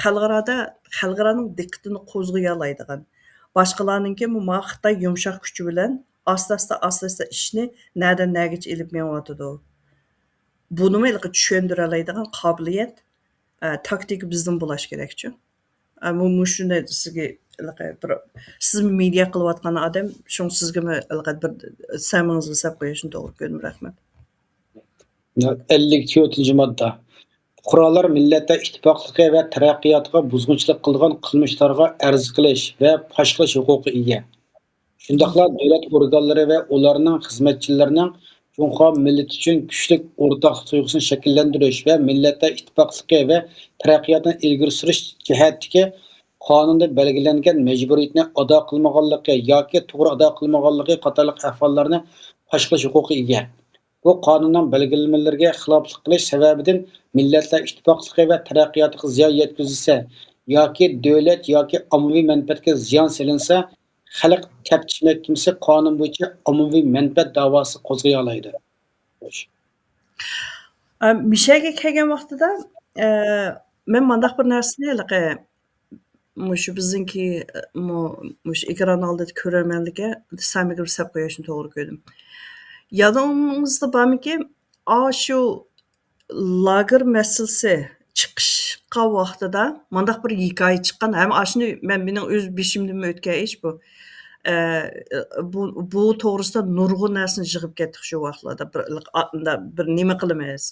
خەلقئارادا، خەلقئارانىڭ دىققىتىنى قوزغىيالايدىغان، باشقىلارنىڭكى مۇ-، ما خىتاي يۇمشاق كۈچى بىلەن ئاستا-ئاستا، ئاستا-ئاستا ئىشنى نەدىن نەگىچە ئېلىپ مېڭىۋاتىدۇ. بۇنىمۇ ھېلىقى چۈشەندۈرەلەيدىغان قابىلىيەت، ئە، تاكتىكا بىزدىن بولۇش كېرەكچۇ. ئە، مۇ-، مۇشۇنى سىزگە ھېلىقى بىر، سىز مېدىيا قىلىۋاتقان ئادەم، شۇڭا سىزگىمۇ ھېلىقى بىر سەمىڭىزگە سەپ قويۇشنى توغرا كۆردۈم. رەھمەت. ئەللىك تۆتىنچى ماددا. پۇقرالار مىللەتلەر ئىتتىپاقلىقى ۋە تەرەققىياتىغا بۇزغۇنچىلىق قىلىدىغان قىلمىشلارغا ئەرز قىلىش ۋە پاش قىلىش ھوقۇقىغا ئىگە. شۇنداقلا دۆلەت ئورگانلىرى ۋە ئۇلارنىڭ خىزمەتچىلىرىنىڭ جۇڭخۇا مىللىتى ئۈچۈن كۈچلۈك ئورتاقلىق تۇيغۇسىنى شەكىللەندۈرۈش ۋە مىللەتلەر ئىتتىپاقلىقى ۋە تەرەققىياتىنى ئىلگىرى سۈرۈش جەھەتتىكى قانۇندا بەلگىلەنگەن مەجبۇرىيىتىنى ئادا قىلمىغانلىقى ياكى توغرا ئادا قىلمىغانلىقى قاتارلىق ئەھۋاللارنى پاش قىلىش ھوقۇقىغا ئىگە. بۇ قانۇننىڭ بەلگىلىمىلىرىگە خىلاپلىق قىلىش سەۋەبىدىن مىللەتلەر ئىتتىپاقلىقى ۋە تەرەققىياتىغا زىيان يەتكۈزۈلسە ياكى دۆلەت ياكى ئاممىۋى مەنپەئەتكە زىيان سېلىنسا، خەلق تەپتىش مەھكىمىسى قانۇن بويىچە ئاممىۋى مەنپەئەت دەۋاسى قوزغىيالايدۇ. خوش. ئە، مىشەگە كەلگەن ۋاقتىدا، ئە، مەن مانداق بىر نەرسىنى ھېلىقى مۇشۇ بىزنىڭكى، مۇ-، مۇشۇ ئېكران ئالدىدىكى كۆرەرمەنلەرگە سەمىگە بىر سەپ قويۇشنى توغرا كۆردۈم. يادىڭىزدا بارمىكىن، ئاشۇ لاگېر مەسىلىسى چىقىشقا ۋاقتىدا مانداق بىر ھېكايە چىققان. ھەم ئاشۇنى مەن، مېنىڭ ئۆز بېشىمدىنمۇ ئۆتكەن ئىش بۇ. ئە، بۇ، بۇ توغرىسىدا نۇرغۇن نەرسىنى يىغىپ كەتتۇق شۇ ۋاقىتلاردا. بىر، بىر نېمە قىلىمىز؟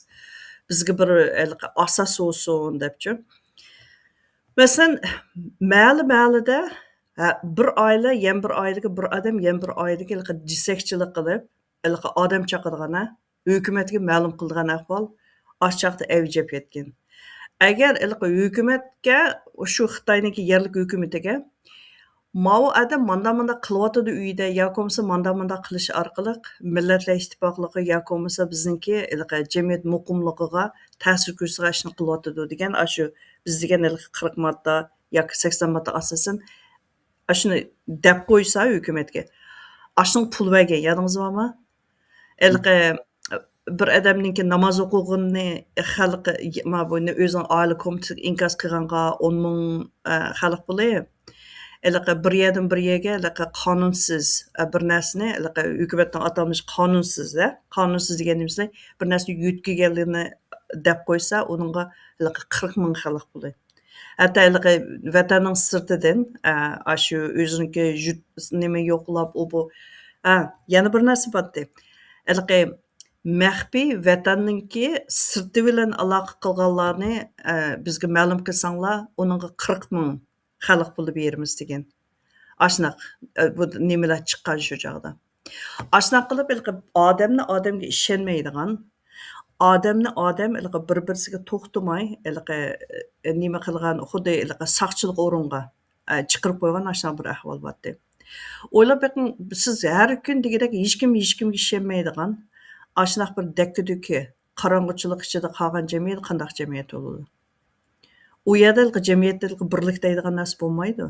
بىزگە بىر ھېلىقى ئاساس بولسۇن دەپچۇ. مەسىلەن، مەھەللە، مەھەللىدە، ھە، بىر ئائىلە يەنە بىر ئائىلىگە، بىر ئادەم يەنە بىر ئائىلىگە ھېلىقى جېسەكچىلىك قىلىپ، ھېلىقى ئادەم چاقىدىغان، ھە، ھۆكۈمەتكە مەلۇم قىلىدىغان ئەھۋال ئاشۇ چاغدا ئەۋج ئېلىپ كەتكەن. ئەگەر ھېلىقى ھۆكۈمەتكە، شۇ خىتاينىڭكى يەرلىك ھۆكۈمىتىگە، ماۋۇ ئادەم ماندا-ماندا قىلىۋاتىدۇ ئۆيدە، ياكى بولمىسا ماندا-ماندا قىلىش ئارقىلىق مىللەتلەر ئىتتىپاقلىقى ياكى بولمىسا بىزنىڭكى ھېلىقى جەمئىيەت مۇقىملىقىغا تەسىر كۆرسىتىدىغان ئىشنى قىلىۋاتىدۇ دېگەن، ئاشۇ بىز دېگەن ھېلىقى قىرىق ماددا ياكى سەكسەن ماددا ئاساسەن ئاشۇنى دەپ قويسا ھۆكۈمەتكە، ئاشۇنىڭ پۇل بەرگەن، يادىڭىزدا بارمۇ؟ ھېلىقى بىر ئادەمنىڭكى ناماز ئوقۇغىنىنى خەلق، ما، بۇنى ئۆزىنىڭ ئائىلە كومىتېتىغا ئىنكاس قىلغانغا ئون مىڭ، ئە، خەلق پۇلى. ھېلىقى بىر يەردىن بىر يەرگە ھېلىقى قانۇنسىز، ئە، بىر نەرسىنى، ھېلىقى ھۆكۈمەتنىڭ ئاتالمىشى قانۇنسىز، ھە؟ قانۇنسىز دېگەن نېمىسى، بىر نەرسىنى يۆتكىگەنلىكىنى دەپ قويسا، ئۇنىڭغا ھېلىقى قىرىق مىڭ خەلق پۇلى. ھەتتا ھېلىقى ۋەتەننىڭ سىرتىدىن، ئە، ئاشۇ ئۆزىنىڭكى يۇرت نېمە يوقلاپ، ئۇ بۇ. ھە، يەنە بىر نەرسە بارتتى. ھېلىقى مەخپىي ۋەتەننىڭكى سىرتى بىلەن ئالاقە قىلغانلارنى، ئە، بىزگە مەلۇم قىلساڭلار، ئۇنىڭغا قىرىق مىڭ خەلق پۇلى بېرىمىز دېگەن. ئاشۇنداق، ئە، بۇ نېمىلەر چىققان شۇ چاغدا. ئاشۇنداق قىلىپ، ھېلىقى ئادەمنى ئادەمگە ئىشەنمەيدىغان، ئادەمنى ئادەم ھېلىقى بىر-بىرسىگە توختىماي، ھېلىقى، ئە، نېمە قىلغان، خۇددى ھېلىقى ساقچىلىق ئورۇنغا، ئە، چىقىرىپ قويغان ئاشۇنداق بىر ئەھۋال بارتتى. ئويلاپ بېقىڭ، سىز ھەر كۈن دېگۈدەك ھېچكىم ھېچكىمگە ئىشەنمەيدىغان، ئاشۇنداق بىر دەككە-دۈككە، قاراڭغۇچىلىق ئىچىدە قالغان جەمئىيەت قانداق جەمئىيەت بولىدۇ؟ ئۇ يەردە ھېلىقى جەمئىيەتتە ھېلىقى بىرلىك دەيدىغان نەرسە بولمايدۇ.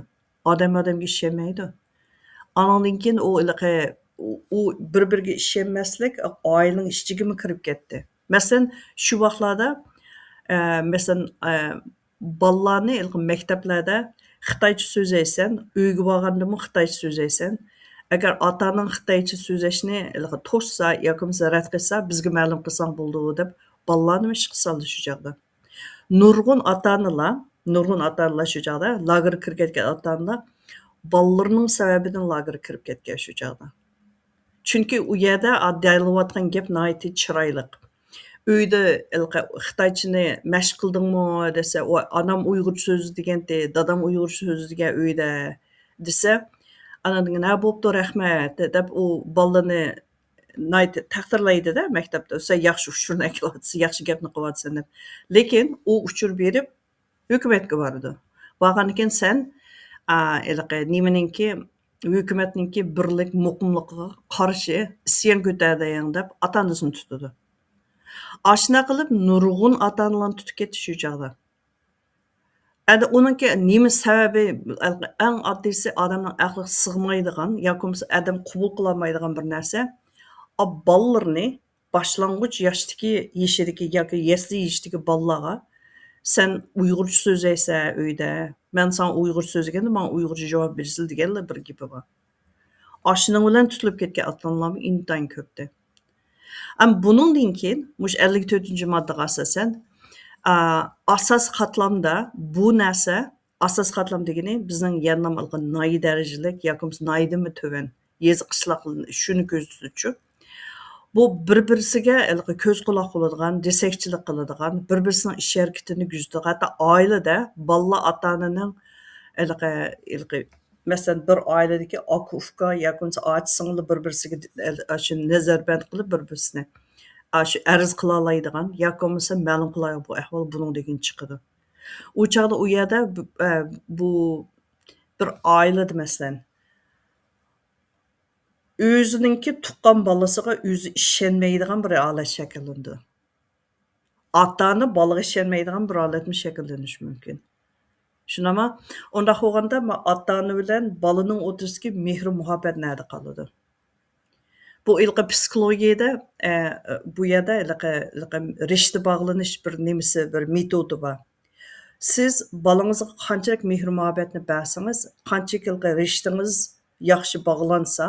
ئادەم ئادەمگە ئىشەنمەيدۇ. ئانىڭدىن كېيىن ئۇ ھېلىقى، ئۇ، ئۇ بىر-بىرىگە ئىشەنمەسلىك ئائىلىنىڭ ئىچىگىمۇ كىرىپ كەتتى. مەسىلەن، شۇ ۋاقىتلاردا، ئە، مەسىلەن، ئە، بالىلارنى ھېلىقى مەكتەپلەردە خىتايچە سۆزلەيسەن، ئۆيگە بارغاندىمۇ خىتايچە سۆزلەيسەن. ئەگەر ئاتا-ئاناڭ خىتايچە سۆزلەشنى ھېلىقى توسسا ياكى بولمىسا رەت قىلسا، بىزگە مەلۇم قىلساڭ بولىدۇ دەپ، بالىلارنىمۇ ئىشقا سالدى شۇ چاغدا. نۇرغۇن ئاتا-ئانىلار، نۇرغۇن ئاتا-ئانىلار شۇ چاغدا لاگېرغا كىرىپ كەتكەن ئاتا-ئانىلار بالىلىرىنىڭ سەۋەبىدىن لاگېرغا كىرىپ كەتكەن شۇ چاغدا. چۈنكى ئۇ يەردە ئا-، دېيىلىۋاتقان گەپ ناھايىتى چىرايلىق. ئۆيدە ھېلىقى خىتايچىنى مەشىق قىلدىڭمۇ دېسە، ئۇ ئانام ئۇيغۇرچە سۆزلىگەنتى، دادام ئۇيغۇرچە سۆزلىگەن ئۆيدە دېسە، ئانىدىن كېيىن، ھە، بوپتۇ، رەھمەت دەپ ئۇ بالىنى ناھايىتى تەقدىرلەيدۇ-دە مەكتەپتە، سەن ياخشى ئۇچۇرنى ئەكېلىۋاتىسەن، ياخشى گەپنى قىلىۋاتىسەن دەپ. لېكىن ئۇ ئۇچۇر بېرىپ ھۆكۈمەتكە بارىدۇ. بارغاندىن كېيىن سەن، ئا، ھېلىقى نېمىنىڭكى، ھۆكۈمەتنىڭكى بىرلىك، مۇقىملىقىغا قارشى ئىسيان كۆتەردىڭ دەپ ئاتا-ئانىسىنى تۇتىدۇ. ئاشۇنداق قىلىپ نۇرغۇن ئاتا-ئانىلارنى تۇتۇپ كەتتى شۇ چاغدا. ئەمدى ئۇنىڭكى نېمە سەۋەبى؟ ئەڭ ئاددىيسى ئادەمنىڭ ئەقلىگە سىغمايدىغان ياكى بولمىسا ئادەم قوبۇل قىلالمايدىغان بىر نەرسە. ئا، بالىلىرىنى باشلانغۇچ ياشتىكى، يېشىدىكى ياكى يەسلى يېشىدىكى بالىلارغا سەن ئۇيغۇرچە سۆزلەيسەن ئۆيدە، مەن ساڭا ئۇيغۇرچە سۆزلىگەندە ماڭا ئۇيغۇرچە جاۋاب بېرىسىلە دېگەنلا بىر گېپى بار. ئاشۇنىڭ بىلەن تۇتۇلۇپ كەتكەن ئاتا-ئانىلارمۇ ئىنتايىن كۆپتى. ئەمما بۇنىڭدىن كېيىن مۇشۇ ئەللىك تۆتىنچى ماددىغا ئاساسەن، ئا، ئاساسىي قاتلامدا بۇ نەرسە، ئاساسىي قاتلام دېگىنى بىزنىڭ يەنىلا ھېلىقى ناھىيە دەرىجىلىك ياكى بولمىسا ناھىيەدىنمۇ تۆۋەن يېزا، قىشلاق شۇنى كۆزدە تۇتۇشۇ. بۇ بىر-بىرسىگە ھېلىقى كۆز-قۇلاق بولىدىغان، دېسەكچىلىك قىلىدىغان، بىر-بىرسىنىڭ ئىش ھەرىكىتىنى كۆزىتىدىغان، ھەتتا ئائىلىدە بالىلار ئاتا-ئانىنىڭ ھېلىقى، ھېلىقى مەسىلەن، بىر ئائىلىدىكى ئاكا-ئۇكا ياكى بولمىسا ئاچا-سىڭىللار بىر-بىرسىگە، ئاشۇ نەزەربەند قىلىپ بىر-بىرسىنى، ئاشۇ ئەرز قىلالايدىغان ياكى بولمىسا مەلۇم قىلاي، بۇ ئەھۋال بۇنىڭدىن كېيىن چىقىدۇ. ئۇ چاغدا ئۇ يەردە ب-، ئە، بۇ بىر ئائىلىدە، مەسىلەن، ئۆزىنىڭكى تۇغقان بالىسىغا ئۆزى ئىشەنمەيدىغان بىر ھالەت شەكىللىنىدۇ. ئاتا-ئانا بالىغا ئىشەنمەيدىغان بىر ھالەتمۇ شەكىللىنىشى مۇمكىن. شۇنداقمۇ؟ ئۇنداق بولغاندا، ما-، ئاتا-ئانا بىلەن بالىنىڭ ئوتتۇرىسىدىكى مېھرى-مۇھەببەت نەدە قالىدۇ؟ بۇ ھېلىقى پسىخولوگىيەدە، ئە، بۇ يەردە ھېلىقى، ھېلىقى رىشتە باغلىنىش بىر نېمىسى، بىر مېتودى بار. سىز بالىڭىزغا قانچىلىك مېھرى-مۇھەببەتنى بەرسىڭىز، قانچىلىك ھېلىقى رىشتىڭىز ياخشى باغلانسا،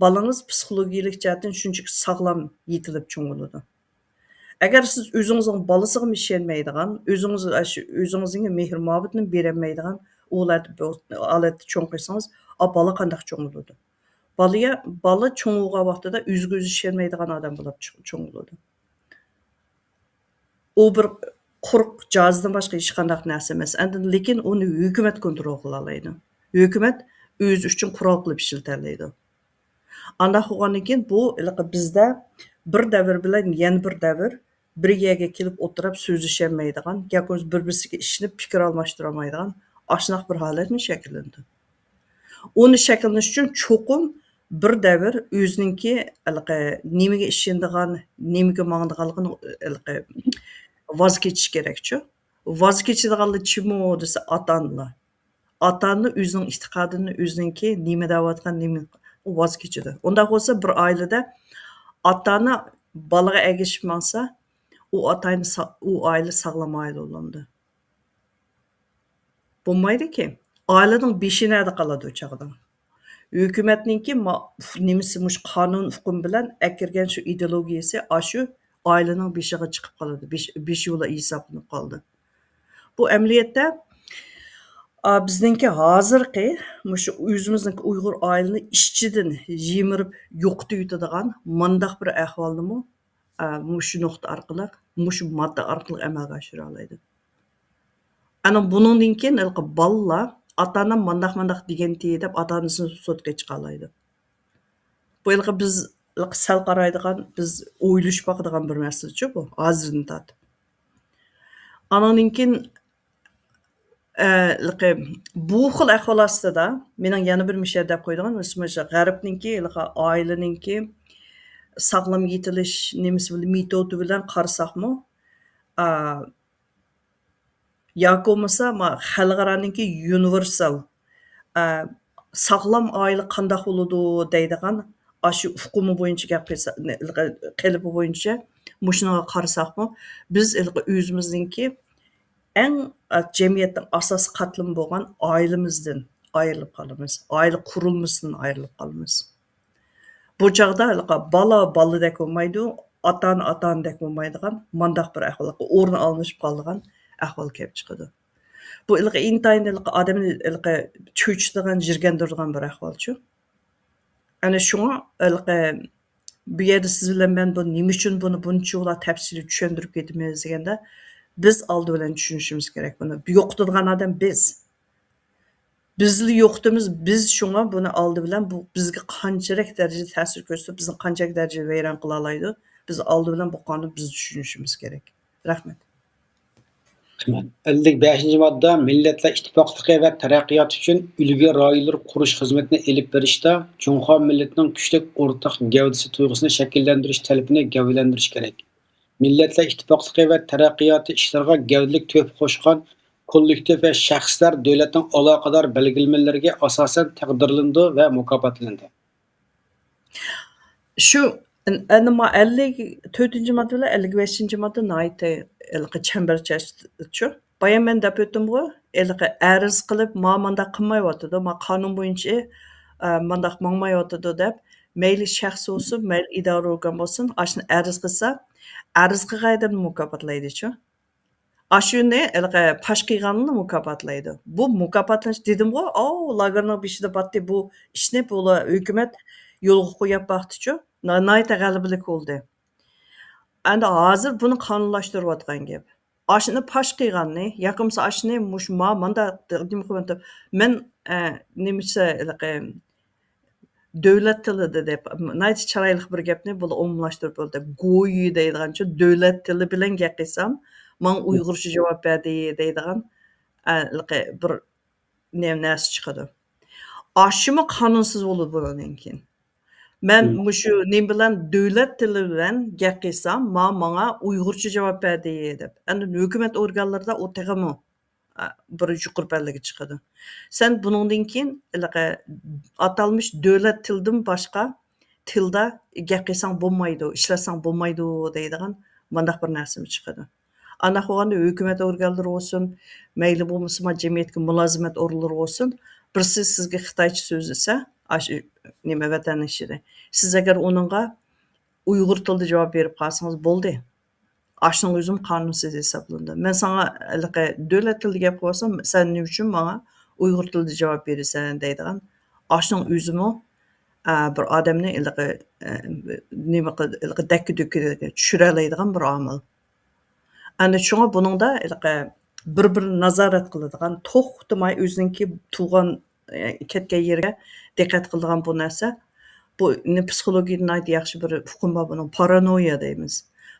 بالىڭىز پسىخولوگىيەلىك جەھەتتىن شۇنچىلىك ساغلام يېتىلىپ چوڭ بولىدۇ. ئەگەر سىز ئۆزىڭىزنىڭ بالىسىغىمۇ ئىشەنمەيدىغان، ئۆزىڭىز، ئاشۇ ئۆزىڭىزنىڭ مېھرى-مۇھەببىتىنى بېرەلمەيدىغان ئۇ ھالەت-، ھالەتتە چوڭ قىلسىڭىز، ئا، بالا قانداق چوڭ بولىدۇ؟ بالىيا-، بالا چوڭ بولغان ۋاقتىدا ئۆزىگە ئۆزى ئىشەنمەيدىغان ئادەم بولۇپ چىق-، چوڭ بولىدۇ. ئۇ بىر قۇرۇق جازىدىن باشقا ھېچقانداق نەرسە ئەمەس. ئەندىن لېكىن ئۇنى ھۆكۈمەت كونترول قىلالايدۇ. ھۆكۈمەت ئۆزى ئۈچۈن قورال قىلىپ ئىشلىتەلەيدۇ. ئانداق بولغاندىن كېيىن بۇ ھېلىقى بىزدە بىر دەۋر بىلەن يەنە بىر دەۋر بىر يەرگە كېلىپ ئولتۇرۇپ سۆزلىشەلمەيدىغان، ياكى بولمىسا بىر-بىرسىگە ئىشىنىپ پىكىر ئالماشتۇرالمايدىغان ئاشۇنداق بىر ھالەتمۇ شەكىللىنىدۇ. ئۇنى شەكىللىنىش ئۈچۈن چوقۇم بىر دەۋر ئۆزىنىڭكى ھېلىقى نېمىگە ئىشىنىدىغان، نېمىگە ماڭىدىغانلىقىنى ھېلىقى ۋاز كېچىش كېرەكچۇ. ۋاز كېچىدىغانلار چىمۇ دېسە، ئاتا-ئانىلار. ئاتا-ئانا ئۆزىنىڭ ئېتىقادىنى، ئۆزىنىڭكى نېمە دەۋاتقان، نېمە، ۋاز كېچىدۇ. ئۇنداق بولسا، بىر ئائىلىدە ئاتا-ئانا بالىغا ئەگىشىپ ماڭسا، ئۇ ئاتا-ئانا سا-، ئۇ ئائىلە ساغلام ئائىلە بولالمايدۇ. بولمايدۇكى. ئائىلىنىڭ بېشى نەدە قالىدۇ ئۇ چاغدا؟ ھۆكۈمەتنىڭكى ما-، نېمىسى، مۇشۇ قانۇن ئۇقۇم بىلەن ئەكىرگەن شۇ ئىدېئولوگىيەسى ئاشۇ ئائىلىنىڭ بېشىغا چىقىپ قالىدۇ. بېش-، بېشى بولا ھېسابلىنىپ قالىدۇ. بۇ ئەمەلىيەتتە، ئا، بىزنىڭكى ھازىرقى مۇشۇ ئۆزىمىزنىڭكى ئۇيغۇر ئائىلىنى ئىچىدىن يىمىرىپ يوقىتىۋېتىدىغان مانداق بىر ئەھۋالنىمۇ، ئا، مۇشۇ نۇقتا ئارقىلىق، مۇشۇ ماددا ئارقىلىق ئەمەلگە ئاشۇرالايدۇ. ئەنە بۇنىڭدىن كېيىن ھېلىقى بالىلار ئاتا-ئانام مانداق، مانداق دېگەنتى دەپ ئاتا-ئانىسىنى سوتقا چىقالايدۇ. بۇ ھېلىقى بىز ھېلىقى سەل قارايدىغان، بىز ئويلىشىپ باقىدىغان بىر مەسىلىچۇ بۇ، ھازىردىن تارتىپ. ئانىڭدىن كېيىن، ئە، ھېلىقى بۇ خىل ئەھۋال ئاستىدا مېنىڭ يەنە بىر مۇشۇ يەردە دەپ قويىدىغان، مۇشۇ غەربنىڭكى، ھېلىقى ئائىلىنىڭكى ساغلام يېتىلىش نېمىسى بىلەن، مېتودى بىلەن قارىساقمۇ، ئا، ياكى بولمىسا، ما-، خەلقئارانىڭكى يۇنىۋېرسال، ئە، ساغلام ئائىلە قانداق بولىدۇ دەيدىغان ئاشۇ ئۇقۇمى بويىچە گەپ قىلسا-، نە-، قېلىپى بويىچە مۇشۇنىڭغا قارىساقمۇ، بىز ھېلىقى ئۆزىمىزنىڭكى ئەڭ، ئە، جەمئىيەتنىڭ ئاساسىي قاتلىمى بولغان ئائىلىمىزدىن ئايرىلىپ قالىمىز. ئائىلە قۇرۇلمىسىدىن ئايرىلىپ قالىمىز. بۇ چاغدا ھېلىقى بالا بالىدەك بولمايدۇ، ئاتا-ئانا ئاتا-ئانىدەك بولمايدىغان مانداق بىر ئەھۋال، ئورنى ئالمىشىپ قالىدىغان ئەھۋال كېلىپ چىقىدۇ. بۇ ھېلىقى ئىنتايىن ھېلىقى ئادەمنى ھېلىقى چۆچۈتىدىغان، يىرگەندۈرىدىغان بىر ئەھۋالچۇ. ئەنە شۇڭا ھېلىقى بۇ يەردە سىز بىلەن مەن بۇ نېمە ئۈچۈن بۇنى بۇنچىۋالا تەپسىلىي چۈشەندۈرۈپ كېتىمىز دېگەندە، بىز ئالدى بىلەن چۈشىنىشىمىز كېرەك بۇنى. يوقىتىدىغان ئادەم بىز. بىزلا يوقىتىمىز، بىز شۇڭا بۇنى ئالدى بىلەن بۇ بىزگە قانچىلىك دەرىجىدە تەسىر كۆرسىتىپ، بىزنى قانچىلىك دەرىجىدە ۋەيران قىلالايدۇ، بىز ئالدى بىلەن بۇ قانۇننى بىز چۈشىنىشىمىز كېرەك. رەھمەت. ئەللىك بەشىنچى ماددا، مىللەتلەر ئىتتىپاقلىقى ۋە تەرەققىياتى ئۈچۈن ئۈلگە رايونلىرى قۇرۇش خىزمىتىنى ئېلىپ بېرىشتا جۇڭخۇا مىللىتىنىڭ كۈچلۈك ئورتاق گەۋدىسى تۇيغۇسىنى شەكىللەندۈرۈش تەلىپىنى گەۋدىلەندۈرۈش كېرەك. مىللەتلەر ئىتتىپاقلىقى ۋە تەرەققىياتى ئىشلىرىغا گەۋدىلىك تۆھپە قوشقان كوللېكتىپ ۋە شەخسلەر دۆلەتنىڭ ئالاقىدار بەلگىلىمىلىرىگە ئاساسەن تەقدىرلىنىدۇ ۋە مۇكاپاتلىنىدۇ. شۇ، ئەنە ما ئەللىك تۆتىنچى ماددا بىلەن ئەللىك بەشىنچى ماددا ناھايىتى ھېلىقى چەمبەرچاس شۇ. بايا مەن دەپ ئۆتتۈمغۇ، ھېلىقى ئەرز قىلىپ، ما مانداق قىلمايۋاتىدۇ، ما قانۇن بويىچە، ئە، مانداق ماڭمايۋاتىدۇ دەپ، مەيلى شەخس بولسۇن، مەيلى ئىدارە ئورگان بولسۇن، ئاشۇنى ئەرز قىلسا، ئەرز قىلغان ئادەمنى مۇكاپاتلايدىچۇ. ئاشۇنى ھېلىقى پاش قىلغاننى مۇكاپاتلايدۇ. بۇ مۇكاپاتلىنىش دېدىمغۇ، ئاۋۇ لاگېرنىڭ بېشىدا باتتى بۇ ئىشنى، بۇلار ھۆكۈمەت يولغا قويۇپ باقتىچۇ. نا-، ناھايىتى غەلىبىلىك بولدى. ئەمدى ھازىر بۇنى قانۇنلاشتۇرۇۋاتقان گەپ. ئاشۇنى پاش قىلغاننى ياكى بولمىسا ئاشۇنى مۇشۇ ما مانداق نېمە قىلىۋاتىدۇ. مەن، ئە، نېمىشە، ھېلىقى دۆلەت تىلىدا دەپ، ناھايىتى چىرايلىق بىر گەپنى بۇلا ئومۇملاشتۇرۇپ بولدى. گويى دەيدىغانچۇ، دۆلەت تىلى بىلەن گەپ قىلسام، ماڭا ئۇيغۇرچە جاۋاب بەردى دەيدىغان، ئە، ھېلىقى بىر نېمە نەرسە چىقىدۇ. ئاشۇمۇ قانۇنسىز بولىدۇ بۇنىڭدىن كېيىن. مەن مۇشۇ نېمە بىلەن، دۆلەت تىلى بىلەن گەپ قىلسام، ما ماڭا ئۇيغۇرچە جاۋاب بەردى دەپ. ئەمدى ھۆكۈمەت ئورگانلىرىدا ئۇ تېخىمۇ، ئە، بىر يۇقىرى پەللىگە چىقىدۇ. سەن بۇنىڭدىن كېيىن ھېلىقى ئاتالمىش دۆلەت تىلىدىن باشقا تىلدا گەپ قىلساڭ بولمايدۇ، ئىشلەتسەڭ بولمايدۇ دەيدىغان مانداق بىر نەرسىمۇ چىقىدۇ. ئانداق بولغاندا ھۆكۈمەت ئورگانلىرى بولسۇن، مەيلى بولمىسىمۇ جەمئىيەتكە مۇلازىمەت ئورۇنلىرى بولسۇن، بىرسى سىزگە خىتايچە سۆزلىسە، ئاشۇ نېمە ۋەتەن ئىچىدە، سىز ئەگەر ئۇنىڭغا ئۇيغۇر تىلىدا جاۋاب بېرىپ قالسىڭىز بولدى. ئاشۇنىڭ ئۆزىمۇ قانۇنسىز ھېسابلىنىدۇ. مەن ساڭا ھېلىقى دۆلەت تىلىدا گەپ قىلىۋاتسام، سەن نېمە ئۈچۈن ماڭا ئۇيغۇر تىلىدا جاۋاب بېرىسەن دەيدىغان، ئاشۇنىڭ ئۆزىمۇ، ئە، بىر ئادەمنى ھېلىقى، ئە، نېمە قىل-، ھېلىقى دەككە-دۈككىگە چۈشۈرەلەيدىغان بىر ئامىل. ئەنە شۇڭا بۇنىڭدا ھېلىقى بىر-بىرىنى نازارەت قىلىدىغان، توختىماي ئۆزىنىڭكى تۇغان، ئە، كەتكەن يېرىگە دىققەت قىلىدىغان بۇ نەرسە، بۇ پسىخولوگىيەدە ناھايىتى ياخشى بىر ئۇقۇم بار بۇنىڭ، پارانويا دەيمىز.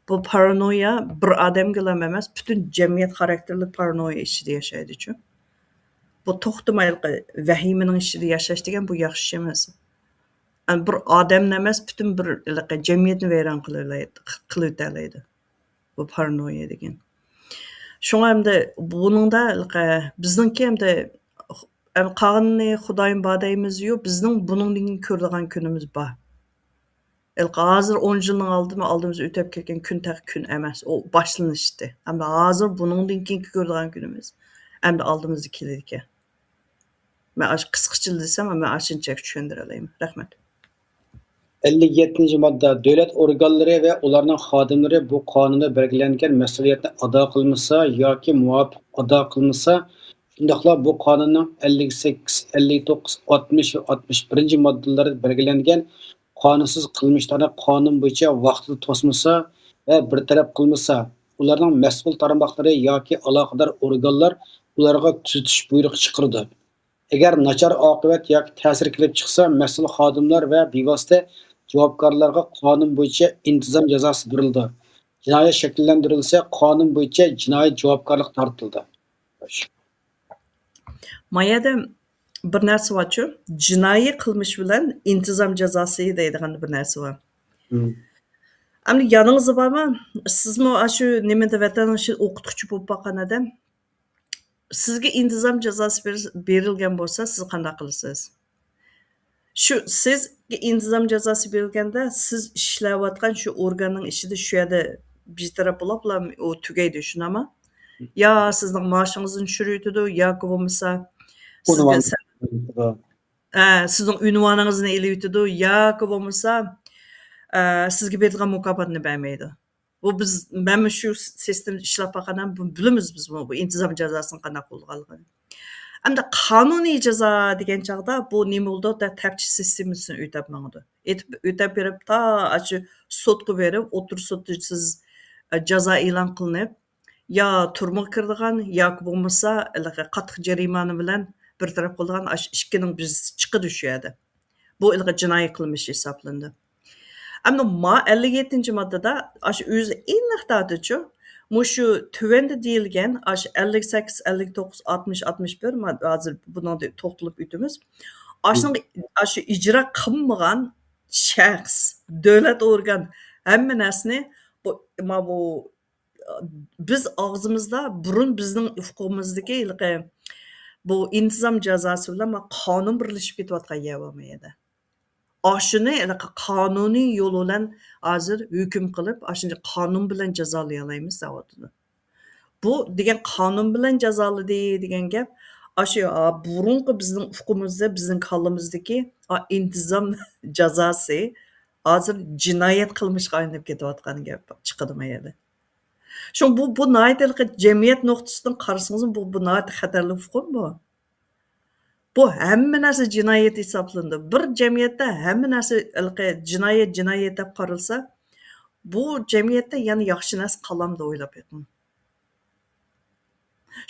بۇ پارانويا بىر ئادەمگىلا ئەمەس، پۈتۈن جەمئىيەت خاراكتېرلىك پارانويا ئىچىدە ياشايدىچۇ. بۇ توختىماي ھېلىقى ۋەھىمىنىڭ ئىچىدە ياشاش دېگەن بۇ ياخشى ئىش ئەمەس. ئەمما بىر ئادەمنى ئەمەس، پۈتۈن بىر ھېلىقى جەمئىيەتنى ۋەيران قىلىۋېلەيدۇ، قىلىۋېتەلەيدۇ. بۇ پارانويا دېگەن. شۇڭا ئەمدى بۇنىڭدا ھېلىقى بىزنىڭكى ئەمدى، ئەمدى قالغىنىنى خۇدايىم بار دەيمىز-يۇ، بىزنىڭ بۇنىڭدىن كېيىن كۆرىدىغان كۈنىمىز بار. ھېلىقى ھازىر ئون يىلنىڭ ئالدىمۇ-، ئالدىمىزدا ئۆتۈپ كەتكەن كۈن تېخى كۈن ئەمەس. ئۇ باشلىنىشتى. ئەمدى ھازىر بۇنىڭدىن كېيىنكى كۆرىدىغان كۈنىمىز ئەمدى ئالدىمىزدا كېلىدىكەن. مەن ئاشۇ قىسقىچىلا دېسەم، مەن ئاشۇنچە چۈشەندۈرەلەيمەن. رەھمەت. ئەللىك يەتتىنچى ماددا، دۆلەت ئورگانلىرى ۋە ئۇلارنىڭ خادىملىرى بۇ قانۇندا بەلگىلەنگەن مەسئۇلىيەتنى ئادا قىلمىسا ياكى مۇۋاپىق ئادا قىلمىسا، شۇنداقلا بۇ قانۇننىڭ ئەللىك سەككىز، ئەللىك توققۇز، ئاتمىش ۋە ئاتمىش بىرىنچى ماددىلاردا بەلگىلەنگەن قانۇنسىز قىلمىشلارنى قانۇن بويىچە ۋاقتىدا توسمىسا ۋە بىر تەرەپ قىلمىسا، ئۇلارنىڭ مەسئۇل تارماقلىرى ياكى ئالاقىدار ئورگانلار ئۇلارغا تۈزىتىش بۇيرۇقى چىقىرىدۇ. ئەگەر ناچار ئاقىۋەت ياكى تەسىر كېلىپ چىقسا، مەسئۇل خادىملار ۋە بىۋاسىتە جاۋابكارلارغا قانۇن بويىچە ئىنتىزام جازاسى بېرىلىدۇ. جىنايەت شەكىللەندۈرۈلسە، قانۇن بويىچە جىنايەت جاۋابكارلىقى تارتىلىدۇ. ما يەردە بىر نەرسە بارچۇ، جىنايى قىلمىش بىلەن ئىنتىزام جازاسى دەيدىغان بىر نەرسە بار. مم. ئەمدى يادىڭىزدا بارمۇ؟ سىزمۇ ئاشۇ نېمىدە ۋەتەننىڭ ئىچىدە ئوقۇتقۇچى بولۇپ باققان ئادەم، سىزگە ئىنتىزام جازاسى بېرىس-، بېرىلگەن بولسا، سىز قانداق قىلىسىز؟ شۇ سىزگە ئىنتىزام جازاسى بېرىلگەندە، سىز ئىشلەۋاتقان شۇ ئورگاننىڭ ئىچىدە شۇ يەردە بىتەرەپ بولۇپلا ئۇ تۈگەيدۇ، شۇنداقمۇ؟ يا سىزنىڭ مائاشىڭىزنى چۈشۈرۈۋېتىدۇ، ياكى بولمىسا سىزگە ئۇنۋان، ئە، سىزنىڭ ئۇنۋانىڭىزنى ئېلىۋېتىدۇ، ياكى بولمىسا، ئە، سىزگە بېرىدىغان مۇكاپاتنى بەرمەيدۇ. بۇ بىز، مەنمۇ شۇ سىستېمىدا ئىشلەپ باققاندىن بۇ بىلىمىز بىزمۇ بۇ ئىنتىزام جازاسىنىڭ قانداق بولىدىغانلىقىنى. ئەمدى قانۇنىي جازا دېگەن چاغدا بۇ نېمە بولىدۇ؟ تە-، تەپچىش سىستېمىسىنى ئۆتەپ ماڭىدۇ. ئېتىپ، ئۆتەپ بېرىپ تا ئاشۇ سوتقا بېرىپ، ئوتتۇرا سوتتا سىز، ئە، جازا ئېلان قىلىنىپ، يا تۈرمىگە كىرىدىغان ياكى بولمىسا ھېلىقى قاتتىق جەرىمانە بىلەن بىر تەرەپ قىلىدىغان ئاشۇ ئىككىنىڭ بىرسى چىقىدۇ شۇ يەردە. بۇ ھېلىقى جىنايى قىلمىش ھېسابلىنىدۇ. ئەمما ما ئەللىك يەتتىنچى ماددىدا ئاشۇ ئۆزى ئېنىق تارتىچۇ، مۇشۇ تۆۋەندە دېيىلگەن ئاشۇ ئەللىك سەككىز، ئەللىك توققۇز، ئاتمىش، ئاتمىش بىر ماددا، ھازىر بۇنىڭدا توختىلىپ ئۆتىمىز. ئاشۇنىڭ، ئاشۇ ئىجرا قىلمىغان شەخس، دۆلەت ئورگان ھەممە نەرسىنى بۇ، ما بۇ بىز ئاغزىمىزدا بۇرۇن بىزنىڭ ئۇفقىمىزدىكى ھېلىقى بۇ ئىنتىزام جازاسى بىلەن ما قانۇن بىرلىشىپ كېتىۋاتقان يەر بار ما يەردە. ئاشۇنى ھېلىقى قانۇنىي يول بىلەن ھازىر ھۆكۈم قىلىپ، ئاشۇنى قانۇن بىلەن جازالىيالايمىز دەۋاتىدۇ. بۇ دېگەن قانۇن بىلەن جازالىدى دېگەن گەپ، ئاشۇ، ئا، بۇرۇنقى بىزنىڭ ئۇفقىمىزدا، بىزنىڭ كاللىمىزدىكى، ئا، ئىنتىزام جازاسى ھازىر جىنايەت قىلمىشقا ئايلىنىپ كېتىۋاتقان گەپ چىقىدۇ ما يەردە. شۇڭا بۇ، بۇ ناھايىتى ھېلىقى جەمئىيەت نۇقتىسىدىن قارىسىڭىزمۇ، بۇ، بۇ ناھايىتى خەتەرلىك ئۇقۇم بۇ. بۇ ھەممە نەرسە جىنايەت ھېسابلىنىدۇ. بىر جەمئىيەتتە ھەممە نەرسە ھېلىقى جىنايەت، جىنايەت دەپ قارالسا، بۇ جەمئىيەتتە يەنە ياخشى نەرسە قالامدۇ ئويلاپ بېقىڭ.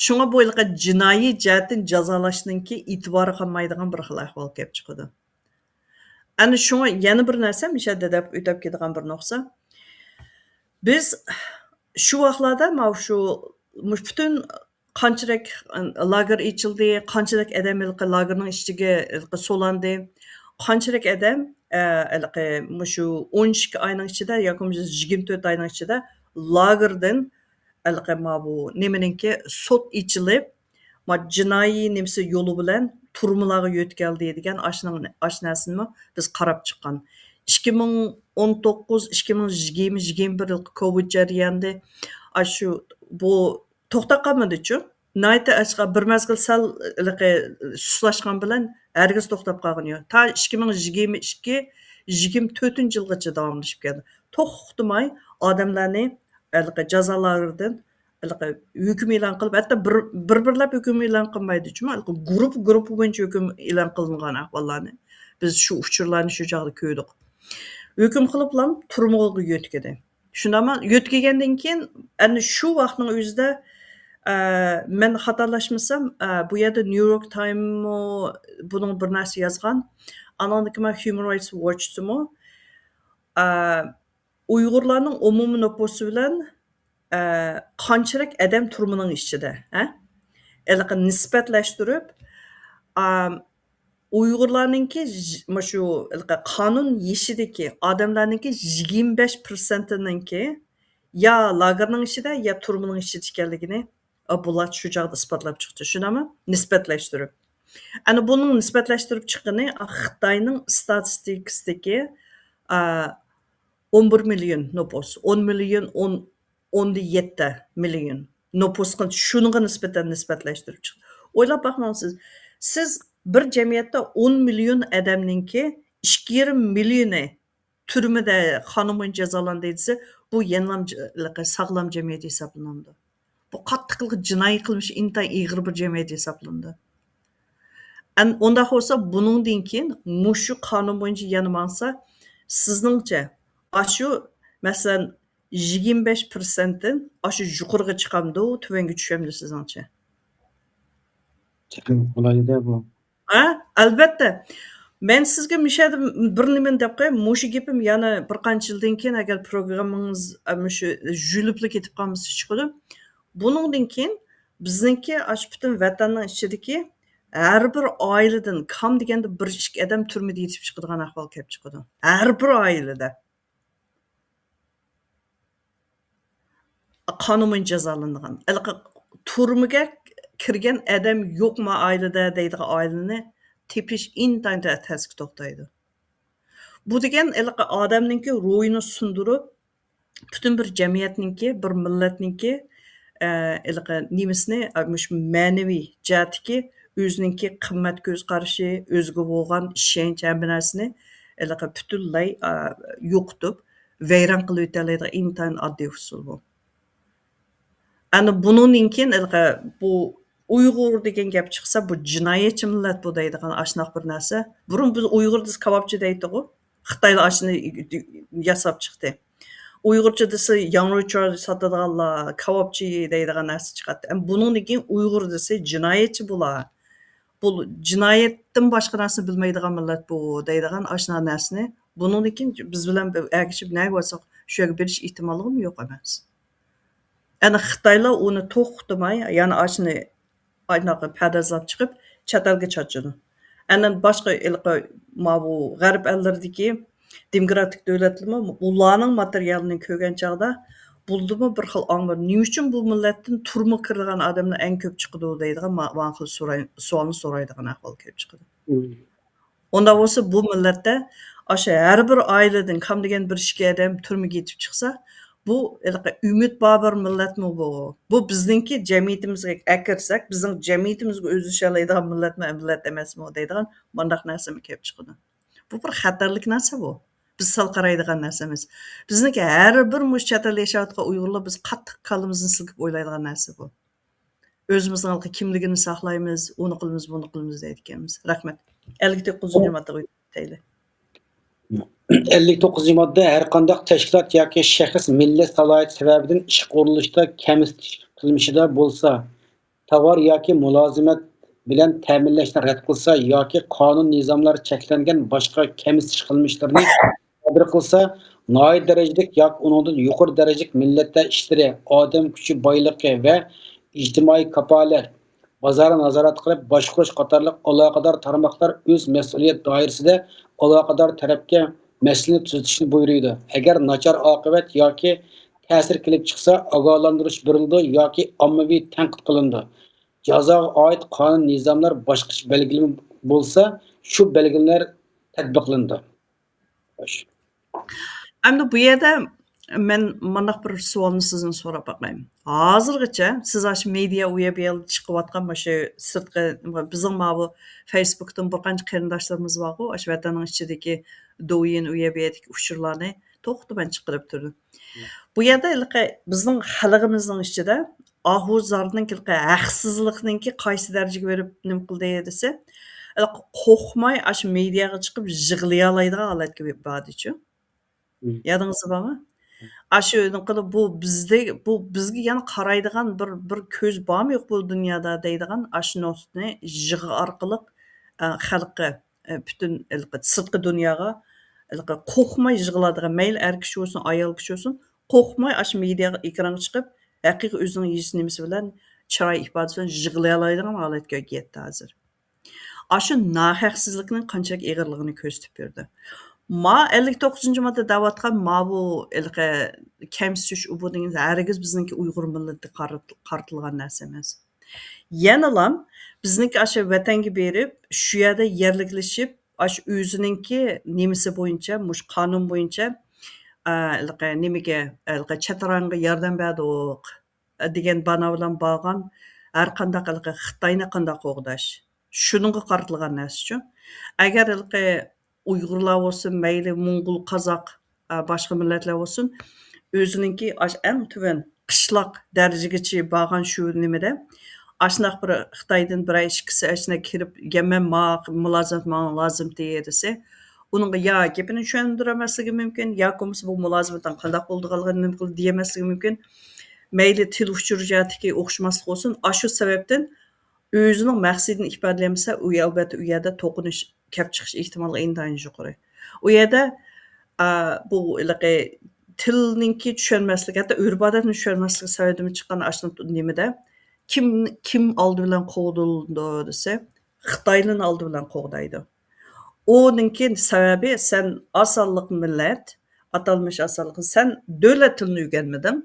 شۇڭا بۇ ھېلىقى جىنايى جەھەتتىن جازالاشنىڭكى ئېتىبارى قالمايدىغان بىر خىل ئەھۋال كېلىپ چىقىدۇ. ئەنە شۇڭا يەنە بىر نەرسە، مۇشۇ يەردە دەپ ئۆتۈپ كېتىدىغان بىر نۇقتا. بىز شۇ ۋاقىتلاردا ماۋۇ شۇ، مۇشۇ پۈتۈن قانچىلىك، ئە، لاگېر ئېچىلدى، قانچىلىك ئادەم ھېلىقى لاگېرنىڭ ئىچىگە ھېلىقى سولاندى، قانچىلىك ئادەم، ئە، ھېلىقى مۇشۇ ئون ئىككى ئاينىڭ ئىچىدە ياكى بولمىسا يىگىرمە تۆت ئاينىڭ ئىچىدە لاگېردىن ھېلىقى ماۋۇ نېمىنىڭكى، سوت ئېچىلىپ، ما، جىنايى نېمىسى يولى بىلەن تۈرمىلەرگە يۆتكەلدى دېگەن ئاشۇنىڭ، ئاشۇ نەرسىنىمۇ بىز قاراپ چىققان. ئىككى مىڭ ئون توققۇز، ئىككى مىڭ يىگىرمە، يىگىرمە بىر يىل كوۋىد جەريانىدا، ئاشۇ، بۇ توختاپ قالمىدىچۇ. ناھايىتى ئەسقا بىر مەزگىل سەل ھېلىقى سۇسلاشقان بىلەن ھەرگىز توختاپ قالغىنى يوق. تا ئىككى مىڭ يىگىرمە ئىككى، يىگىرمە تۆتىنچى يىلغىچە داۋاملىشىپ كەلدى. توختىماي ئادەملەرنى ھېلىقى جازالاردىن ھېلىقى ھۆكۈم ئېلان قىلىپ، ھەتتا بىر، بىر-بىرلەپ ھۆكۈم ئېلان قىلمايدۇ. شۇڭا ھېلىقى گۇرۇپپا، گۇرۇپپا بويىچە ھۆكۈم ئېلان قىلىنغان ئەھۋاللارنى بىز شۇ ئۇچۇرلارنى شۇ چاغدا كۆردۇق. ھۆكۈم قىلىپلا تۈرمىگە يۆتكىدى. شۇنداقمۇ؟ يۆتكىگەندىن كېيىن، ئەنە شۇ ۋاقىتنىڭ ئۆزىدە، ئە، مەن خاتالاشمىسام، ئە، بۇ يەردە نيۇ يورك تايممۇ بۇنىڭ بىر نەرسە يازغان. ئانىڭدىن كېيىن مانا ھيۇمەن رايتس ۋوچتىمۇ، ئە، ئۇيغۇرلارنىڭ ئومۇمىي نوپۇسى بىلەن، ئە، قانچىلىك ئادەم تۈرمىنىڭ ئىچىدە، ھە؟ ھېلىقى نىسبەتلەشتۈرۈپ، ئا، ئۇيغۇرلارنىڭكى ژ-، مۇشۇ ھېلىقى قانۇن يېشىدىكى ئادەملەرنىڭكى يىگىرمە بەش پىرسەنتىنىڭكى يا لاگېرنىڭ ئىچىدە، يا تۈرمىنىڭ ئىچىدە ئىكەنلىكىنى، ئا، بۇلار شۇ چاغدا ئىسپاتلاپ چىقتى. شۇنداقمۇ؟ نىسبەتلەشتۈرۈپ. ئەنە بۇنىڭ نىسبەتلەشتۈرۈپ چىققىنى، ئا، خىتاينىڭ ئىستاتىستىكىسىدىكى، ئا، ئون بىر مىليون نوپۇس، ئون مىليون، ئون، ئون يەتتە مىليون نوپۇسقا، شۇنىڭغا نىسبەتەن نىسبەتلەشتۈرۈپ چىقتى. ئويلاپ باقماڭ سىز. سىز بىر جەمئىيەتتە ئون مىليون ئادەمنىڭكى ئىككى يېرىم مىليونى تۈرمىدە قانۇن بويىچە جازالاندى دېسە، بۇ يەنىلا ج-، ساغلام جەمئىيەت ھېسابلىنامدۇ؟ بۇ قاتتىق جىنايى قىلمىش، ئىنتايىن ئېغىر بىر جەمئىيەت ھېسابلىنىدۇ. ئەن-، ئۇنداق بولسا، بۇنىڭدىن كېيىن مۇشۇ قانۇن بويىچە يەنە ماڭسا، سىزنىڭچە، ئاشۇ، مەسىلەن، يىگىرمە بەش پىرسەنتتىن ئاشۇ يۇقىرىغا چىقامدۇ، تۆۋەنگە چۈشەمدۇ سىزنىڭچە؟ تېخىمۇ قولايلىدە بۇ. ھە، ئەلۋەتتە. مەن سىزگە مۇشۇ يەردە بىر نېمىنى دەپ قوياي. مۇشۇ گېپىم يەنە بىر قانچە يىلدىن كېيىن، ئەگەر پروگراممىڭىز، ئە، مۇشۇ يۈلۈپلا كېتىپ قالمىسا چىقىدۇ. بۇنىڭدىن كېيىن بىزنىڭكى ئاشۇ پۈتۈن ۋەتەننىڭ ئىچىدىكى ھەر بىر ئائىلىدىن كام دېگەندە بىر ئىككى ئادەم تۈرمىدە يېتىپ چىقىدىغان ئەھۋال كېلىپ چىقىدۇ. ھەر بىر ئائىلىدە. قانۇن بويىچە جازالىنىدىغان. ھېلىقى تۈرمىگە كىرگەن ئادەم يوقما ئائىلىدە دەيدىغان ئائىلىنى تېپىش ئىنتايىن تە-، تەسكە توختايدۇ. بۇ دېگەن ھېلىقى ئادەمنىڭكى روھىنى سۇندۇرۇپ، پۈتۈن بىر جەمئىيەتنىڭكى، بىر مىللەتنىڭكى، ئە، ھېلىقى نېمىسىنى، ئە، مۇشۇ مەنىۋى جەھەتتىكى ئۆزىنىڭكى قىممەت كۆز قارىشى، ئۆزىگە بولغان ئىشەنچ، ھەممە نەرسىنى ھېلىقى پۈتۈنلەي، ئە، يوقىتىپ، ۋەيران قىلىۋېتەلەيدىغان ئىنتايىن ئاددىي ئۇسۇل بۇ. ئەنە بۇنىڭدىن كېيىن ھېلىقى بۇ ئۇيغۇر دېگەن گەپ چىقسا، بۇ جىنايەتچى مىللەت بۇ دەيدىغان ئاشۇنداق بىر نەرسە. بۇرۇن بىز ئۇيغۇر دېسە كاۋاپچى دەيتتۇقغۇ. خىتايلار ئاشۇنى ياساپ چىقتى. ئۇيغۇرچە دېسە ياڭرۇچا ساتىدىغانلار، كاۋاپچى دەيدىغان نەرسە چىقاتتى. ئەمما بۇنىڭدىن كېيىن ئۇيغۇر دېسە جىنايەتچى بۇلار. بۇ جىنايەتتىن باشقا نەرسىنى بىلمەيدىغان مىللەت بۇ دەيدىغان ئاشۇنداق نەرسىنى. بۇنىڭدىن كېيىن بىز بىلەن بىر ئەگىشىپ نەگە بارساق شۇ يەرگە بېرىش ئېھتىمالىمۇ يوق ئەمەس. ئەنە خىتايلار ئۇنى توختىماي، يەنە ئاشۇنى ئايناقى پەردازلاپ چىقىپ، چەت ئەلگە چاچىدۇ. ئەنە باشقا ھېلىقى ماۋۇ غەرب ئەللىرىدىكى دېموكراتىك دۆلەتلىرىمۇ ئۇلارنىڭ ماتېرىيالىنى كۆرگەن چاغدا، بۇندىمۇ بىر خىل ئاڭلىنىدۇ. نېمە ئۈچۈن بۇ مىللەتتىن تۈرمىگە كىرىدىغان ئادەملەر ئەڭ كۆپ چىقىدۇ دەيدىغان ما-، ماڭا خىل سوراي-، سوئالنى سورايدىغان ئەھۋال كېلىپ چىقىدۇ. مم. ئۇنداق بولسا، بۇ مىللەتتە ئاشۇ ھەر بىر ئائىلىدىن كام دېگەن بىر ئىككى ئادەم تۈرمىگە يېتىپ چىقسا، بۇ ھېلىقى ئۈمىد بار بىر مىللەتمۇ بۇ؟ بۇ بىزنىڭكى جەمئىيىتىمىزگە ئەكىرسەك، بىزنىڭ جەمئىيىتىمىزگە ئۆزلىشەلەيدىغان مىللەتمۇ، مىللەت ئەمەسمۇ دەيدىغان مۇنداق نەرسىمۇ كېلىپ چىقىدۇ. بۇ بىر خەتەرلىك نەرسە بۇ. بىز سەل قارايدىغان نەرسە ئەمەس. بىزنىڭكى ھەر بىر مۇشۇ چەت ئەلدە ياشاۋاتقان ئۇيغۇرلار بىز قاتتىق كاللىمىزنى سىلكىپ ئويلايدىغان نەرسە بۇ. ئۆزىمىزنىڭ ھېلىقى كىملىكىنى ساقلايمىز، ئۇنى قىلىمىز، بۇنى قىلىمىز دەيدىكەنمىز. رەھمەت. ئەللىك توققۇزىنچى ماددىغا ئۆتەيلى. ئەللىك توققۇزىنچى ماددە، ھەرقانداق تەشكىلات ياكى شەخس مىللەت سالاھىيىتى سەۋەبىدىن ئىشقا ئورۇنلىشىشتا كەمسىتىش قىلمىشىدا بولسا، تاۋار ياكى مۇلازىمەت بىلەن تەمىنلەشنى رەت قىلسا ياكى قانۇن نىزاملار چەكلەنگەن باشقا كەمسىتىش قىلمىشلىرىنى سادىر قىلسا، ناھايىتى دەرىجىلىك ياكى ئۇنىڭدىن يۇقىرى دەرىجىلىك مىللەتلەر ئىشلىرى، ئادەم كۈچى بايلىقى ۋە ئىجتىمائىي كاپالەت بازارى نازارەت قىلىپ باشقۇرۇش قاتارلىق ئالاقىدار تارماقلار ئۆز مەسئۇلىيەت دائىرىسىدە ئالاقىدار تەرەپكە مەسىلىنى تۈزىتىشنى بۇيرۇيدۇ. ئەگەر ناچار ئاقىۋەت ياكى تەسىر كېلىپ چىقسا، ئاگاھلاندۇرۇش بېرىلىدۇ ياكى ئاممىۋى تەنقىد قىلىنىدۇ. جازاغا ئائىت قانۇن نىزاملار باشقىچە بەلگىلىمە بولسا، شۇ بەلگىلىمىلەر تەتبىقلىنىدۇ. خوش. ئەمدى بۇ يەردە مەن مانداق بىر سوئالنى سىزدىن سوراپ باقاي. ھازىرغىچە سىز ئاشۇ مېدىيا ئۇ يەر بۇ يەردە چىقىۋاتقان مۇشۇ سىرتقى، بىزنىڭ ماۋۇ فېيسبۇكتىن بىر قانچە قېرىنداشلىرىمىز بارغۇ، ئاشۇ ۋەتەننىڭ ئىچىدىكى دويىن ئۇ يەر بۇ يەردىكى ئۇچۇرلارنى توختىماي چىقىرىپ تۇرىدۇ. بۇ يەردە ھېلىقى بىزنىڭ خەلقىمىزنىڭ ئىچىدە ئاھۇ زارنىڭ ھەقسىزلىقنىڭكى قايسى دەرىجىگە بېرىپ نېمە قىلدى دېسە، ھېلىقى قورقماي ئاشۇ مېدىياغا چىقىپ يىغلىيالايدىغان ھالەتكە باردىچۇ. مم. يادىڭىزدا بارمۇ؟ ئاشۇ نېمە قىلىپ، بۇ بىزدە، بۇ بىزگە يەنە قارايدىغان بىر، بىر كۆز بارمۇ يوق بۇ دۇنيادا دەيدىغان ئاشۇ نۇقتىنى يىغا ئارقىلىق، ئە، خەلققە، ئە، پۈتۈن ھېلىقى سىرتقى دۇنياغا ھېلىقى قورقماي يىغلىدىغان، مەيلى ئەر كىشى بولسۇن، ئايال كىشى بولسۇن، قورقماي ئاشۇ مېدىياغا، ئېكرانغا چىقىپ، ھەقىقىي ئۆزىنىڭ ھېس نېمىسى بىلەن، چىراي ئىپادىسى بىلەن يىغلىيالايدىغان ھالەتكە يەتتى ھازىر. ئاشۇ ناھەقسىزلىكنىڭ قانچىلىك ئېغىرلىقىنى كۆرسىتىپ بېرىدۇ. ما ئەللىك توققۇزىنچى ماددا دەۋاتقان ماۋۇ ھېلىقى كەمسىتىش ئۇ بۇ دېگەن ھەرگىز بىزنىڭكى ئۇيغۇر مىللىتىگە قارىت-، قارىتىلغان نەرسە ئەمەس. يەنىلا بىزنىڭكى ئاشۇ ۋەتەنگە بېرىپ، شۇ يەردە يەرلىكلىشىپ، ئاشۇ ئۆزىنىڭكى نېمىسى بويىچە، مۇشۇ قانۇن بويىچە، ئە، ھېلىقى نېمىگە، ھېلىقى چاتراڭغا ياردەم بەردۇق، ئە، دېگەن بانا بىلەن بارغان ھەر قانداق ھېلىقى خىتاينى قانداق قوغداش، شۇنىڭغا قارىتىلغان نەرسىچۇ. ئەگەر ھېلىقى ئۇيغۇرلار بولسۇن، مەيلى موڭغۇل، قازاق، ئە، باشقا مىللەتلەر بولسۇن، ئۆزىنىڭكى ئاشۇ ئەڭ تۆۋەن قىشلاق دەرىجىگىچە بارغان شۇ نېمىدە، ئاشۇنداق بىر خىتايدىن بىرەر ئىككىسى ئاشۇنداق كىرىپ، يا مەن ما-، مۇلازىمەت ماڭا لازىم دېسە، ئۇنىڭغا يا گېپىنى چۈشەندۈرەلمەسلىكى مۇمكىن، ياكى بولمىسا بۇ مۇلازىمەتنىڭ قانداق بولىدىغانلىقىنى نېمە قىلدى دېيەلمەسلىكى مۇمكىن. مەيلى تىل ئۇچۇرى جەھەتتىكى ئوخشىماسلىق بولسۇن، ئاشۇ سەۋەبتىن ئۆزىنىڭ مەقسىتىنى ئىپادىلىيەلمىسە، ئۇ ئەلبەتتە ئۇ يەردە توقۇنۇش كەپ چىقىش ئېھتىماللىقى ئىنتايىن يۇقىرى. ئۇ يەردە، ئا، بۇ ھېلىقى تىلنىڭكى چۈشەنمەسلىك، ھەتتا ئۆرپ-ئادەتنى چۈشەنمەسلىك سەۋەبىدىنمۇ چىققان ئاشۇ نېمىدە، كىم، كىم ئالدى بىلەن قوغدىلىدۇ دېسە، خىتايلىنى ئالدى بىلەن قوغدايدۇ. ئۇنىڭكى سەۋەبى، سەن ئاز سانلىق مىللەت، ئاتالمىش ئاز سانلىق، سەن دۆلەت تىلىنى ئۆگەنمىدىڭ.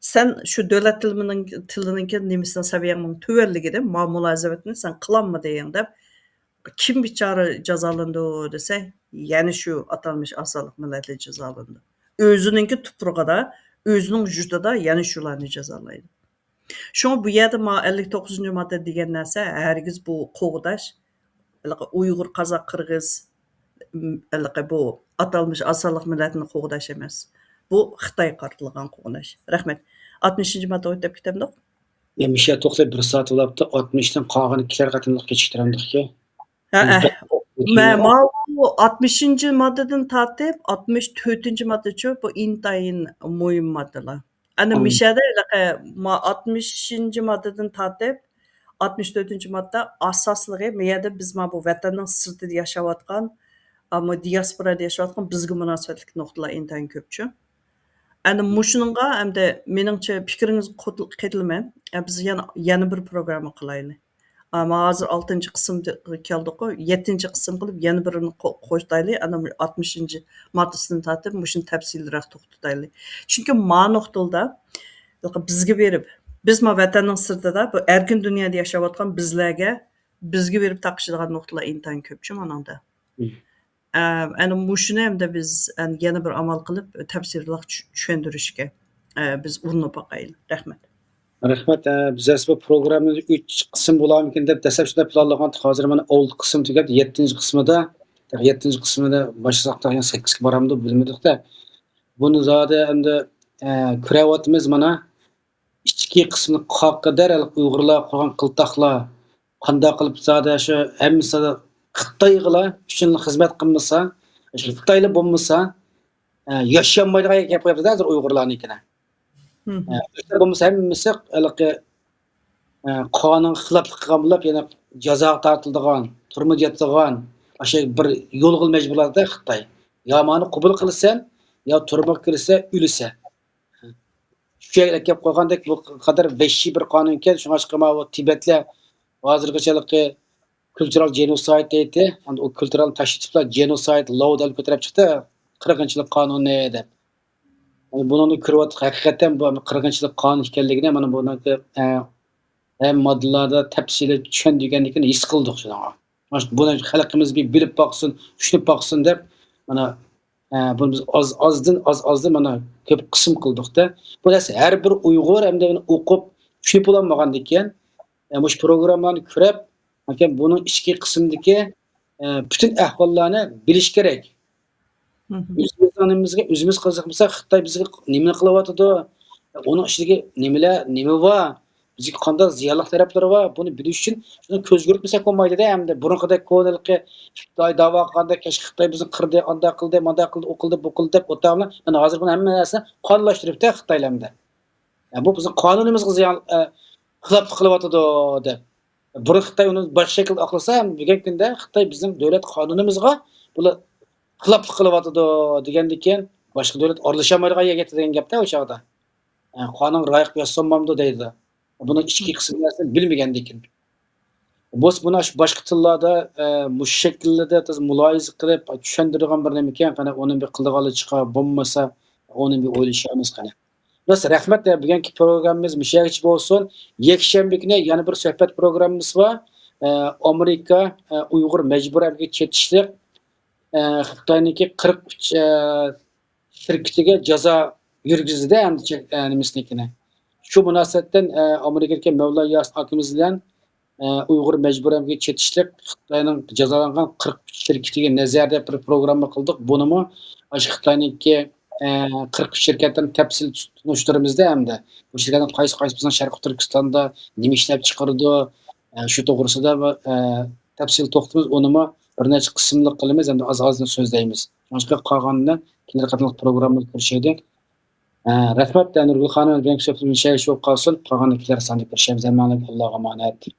سەن شۇ دۆلەت تىلىنىڭ، تىلىنىڭكى نېمىسىنىڭ سەۋىيەڭنىڭ تۆۋەنلىكىدىن ما مۇلازىمەتنى سەن قىلالمىدىڭ دەپ، كىم بىچارە جازالىنىدۇ دېسە، يەنە شۇ ئاتالمىش ئاز سانلىق مىللەتلەر جازالىنىدۇ. ئۆزىنىڭكى تۇپرىقىدا، ئۆزىنىڭ يۇرتىدا يەنە شۇلارنى جازالايدۇ. شۇڭا بۇ يەردە ما ئەللىك توققۇزىنچى ماددا دېگەن نەرسە ھەرگىز بۇ قوغداش، ھېلىقى ئۇيغۇر، قازاق، قىرغىز، م، ھېلىقى بۇ ئاتالمىش ئاز سانلىق مىللەتنى قوغداش ئەمەس. بۇ خىتايغا قارىتىلغان قوغداش. رەھمەت. ئاتمىشىنچى ماددىغا ئۆتۈپ كېتەمدۇق؟ يا مۇشۇ يەردە توختاپ بىر سائەت بولاپتۇ. ئاتمىشتىن قالغان ئىككىلەر قېتىملىق كېچىكتۈرەمدۇقكى. ھە، ھە. مە-، ماۋۇ ئاتمىشىنچى ماددىدىن تارتىپ ئاتمىش تۆتىنچى ماددىچۇ، بۇ ئىنتايىن مۇھىم ماددىلار. ئەنە مم. مىشەدە ھېلىقى ما-، ئاتمىشىنچى ماددىدىن تارتىپ ئاتمىش تۆتىنچى ماددا ئاساسلىقى، مەيەردە بىز ما بۇ ۋەتەننىڭ سىرتىدا ياشاۋاتقان، ئەمما دىياسپورادا ياشاۋاتقان بىزگە مۇناسىۋەتلىك نۇقتىلار ئىنتايىن كۆپچۇ. ئەنە مۇشۇنىڭغا ئەمدى مېنىڭچە پىكرىڭىزگە قوت-، قېتىلىمەن. ئە، بىز يەنە، يەنە بىر پروگرامما قىلايلى. ئا، ما ھازىر ئالتىنچى قىسىمغا كەلدۇققۇ، يەتتىنچى قىسىم قىلىپ يەنە بىرىنى قو-، قوشايلى. ئانا ئاتمىشىنچى ماددىسىدىن تارتىپ مۇشۇنى تەپسىلىيرەك توختىتايلى. چۈنكى ما نۇقتىلدا بىزگە بېرىپ، بىز ما ۋەتەننىڭ سىرتىدا، بۇ ئەركىن دۇنيادا ياشاۋاتقان بىزلەرگە، بىزگە بېرىپ تاقىشىدىغان نۇقتىلار ئىنتايىن كۆپچۇ مانىڭدا. مم. ئە، ئەنە مۇشۇنى ئەمدى بىز، ئە، يەنە بىر ئامال قىلىپ تەپسىلىيرەك چۈ-، چۈشەندۈرۈشكە، ئە، بىز ئۇرۇنۇپ باقايلى. رەھمەت. رەھمەت. ئە، بىز ئەسلى بۇ پروگراممىنى ئۈچ قىسىم بولارمىكىن دەپ دەسلەپ شۇنداق پىلانلىغانتۇق. ھازىر مانا ئالتە قىسىم تۈگەپ، يەتتىنچى قىسمىدا، يەتتىنچى قىسمىنى باشلىساق تا يەنە سەككىزگە بارامدۇ بىلمىدۇق-تە. بۇنى زادى ئەمدى، ئە، كۆرۈۋاتىمىز مانا. ئىچكى قىسمى قاقىدەر ئۇيغۇرلار قۇرغان قىلتاقلار، قانداق قىلىپ زادى شۇ ھەممىسى خىتايغىلا ئۈچۈن خىزمەت قىلمىسا، شۇ خىتايلا بولمىسا، ئە، ياشىيالمايدىغان گەپ قىلىپتۇ ھازىر ئۇيغۇرلارنىڭكىنى. مم. ئە، بولمىسا ھەممىسى ھېلىقى ئە، قانۇنغا خىلاپلىق قىلغان بولۇپ، يەنە جازاغا تارتىلىدىغان، تۈرمىدە ياتىدىغان، ئاشۇ بىر يولغا مەجبۇرلايدۇ خىتاي. يا مانا قوبۇل قىلىسەن، يا تۈرمىگە كىرىسەن، ئۆلىسەن. شۇ يەرگە ئەكەپ قويغاندەك، بۇ قەدەر ۋەھشىي بىر قانۇن ئىكەن. شۇڭلاشقا ماۋۇ تىبەتلەر ھازىرغىچىلىكى كۇلتۇرال جېنوسايد دەيتتى. ئەمدى ئۇ كۇلتۇرالنى تاشلىتىپلا جېنوسايد لاۋ دەپ كۆتۈرۈپ چىقتى، قىرغىنچىلىق قانۇنى دەپ. بۇنىڭدا كۆرۈۋاتقان ھەقىقەتەن بۇ قىرغىنچىلىق قانۇنى ئىكەنلىكىنى مانا بۇنىڭ، ئە، ھەم ماددىلاردا تەپسىلىي چۈشەندۈرگەندىكىن ھېس قىلدۇق شۇنىڭغا. بۇنى خەلقىمىز بىر بىلىپ باقسۇن، چۈشىنىپ باقسۇن دەپ، مانا، ئە، بۇنى بىز ئاز، ئازدىن، ئاز، ئازدىن مانا كۆپ قىسىم قىلدۇقتا. بۇ نەرسە ھەر بىر ئۇيغۇر ئەمدى بۇنى ئوقۇپ، چۈشىنىپ بولالمىغاندىكىن، ئە، مۇشۇ پروگراممىلارنى كۆرۈپ، بۇنىڭ ئىچكى قىسمىدىكى، ئە، پۈتۈن ئەھۋاللارنى بىلىش كېرەك. مھم. ئۆزىمىزنىڭ نېمىمىزگە ئۆزىمىز قىزىقمىساق، خىتاي بىزگە نېمىنى قىلىۋاتىدۇ؟ ئۇنىڭ ئىچىدىكى نېمىلەر، نېمە بار؟ بىزگە قانداق زىيانلىق تەرەپلىرى بار؟ بۇنى بىلىش ئۈچۈن شۇنى كۆزگە يۈرتمىسەك بولمايدۇ-دە، ئەمدى. بۇرۇنقىدەك كونىلىقى خىتاي داۋا قىلغاندەك، كەچ خىتاي بىزنى قىردى، ئانداق قىلدى، مانداق قىلدى، ئۇ قىلدى، بۇ قىلدى دەپ ئولتۇرۇڭلار. مانا ھازىر بۇنى ھەممە نەرسىنى قانۇنلاشتۇرۇپتۇ خىتايلار ئەمدى. يا، بۇ بىزنىڭ قانۇنىمىزغا زىيان، ئە، خىلاپلىق قىلىۋاتىدۇ دەپ. بۇرۇن خىتاي ئۇنى باشقا شەكىلدە ئاقلىسا، بۈگۈنكى كۈندە خىتاي بىزنىڭ دۆلەت قانۇنىمىزغا بۇلار خىلاپلىق قىلىۋاتىدۇ دېگەندىن كېيىن، باشقا دۆلەت ئارىلىشالمايدىغان يەرگە يەتتى دېگەن گەپتە ئۇ چاغدا. ئە، قانۇنغا رىئايە قىلىۋاتساممامدۇ دەيدۇ. بۇنىڭ ئىچكى قىسمىنى بىلمىگەندىكىن. بولسا بۇنى ئاشۇ باشقا تىللاردا، ئە، مۇشۇ شەكىلدە تازا مۇلاھىزە قىلىپ، چۈشەندۈرىدىغان بىر نېمىكەن، قېنى ئۇنى بىر قىلىدىغانلار چىقار، بولمىسا ئۇنى بىر ئويلىشىمىز قېنى. بىز رەھمەت، ئە، بۈگۈنكى پروگراممىمىز مۇشۇ يەرگىچە بولسۇن. يەكشەنبە كۈنى يەنە بىر سۆھبەت پروگراممىمىز بار. ئە، ئامېرىكا، ئە، ئۇيغۇر مەجبۇرىي ئەمگەككە چېتىشلىق، ئە، خىتاينىڭكى قىرىق ئۈچ، ئە، شىركىتىگە جازا يۈرگۈزدى ئەمدى چەك-، ئە، نېمىسىنىڭكىنى. شۇ مۇناسىۋەتتىن، ئە، ئامېرىكىدىكى مەۋلا ياسىن ئاكىمىز بىلەن، ئە، ئۇيغۇر مەجبۇرىي ئەمگەككە چېتىشلىق خىتاينىڭ جازالانغان قىرىق ئۈچ شىركىتىگە نەزەر دەپ بىر پروگرامما قىلدۇق. بۇنىمۇ ئاشۇ خىتاينىڭكى، ئە، قىرىق ئۈچ شىركەتلىرىنى تەپسىلىي تونۇشتۇرىمىزدە ئەمدى. بۇ شىركەتنىڭ قايسى، قايسى بىزنىڭ شەرقىي تۈركىستاندا نېمە ئىشلەپ چىقىرىدۇ، ئە، شۇ توغرىسىدا، ئە، تەپسىلىي توختىلىمىز. ئۇنىمۇ بىر نەچچە قىسىملىق قىلىمىز، ئەمدى ئاز-ئازدىن سۆزلەيمىز. شۇڭلاشقا قالغانىنى كېلەر قېتىملىق پروگراممىدا كۆرۈشەيلى. ئە، رەھمەت، نۇرگۈل خانىم، بۈگۈنكى سۆھبىتىمىز مۇشۇ يەرگىچە بولۇپ قالسۇن. قالغاندا كېلەر ساندا كۆرۈشەيمىز. ھەممىڭلارغا ئاللاغا ئامانەت.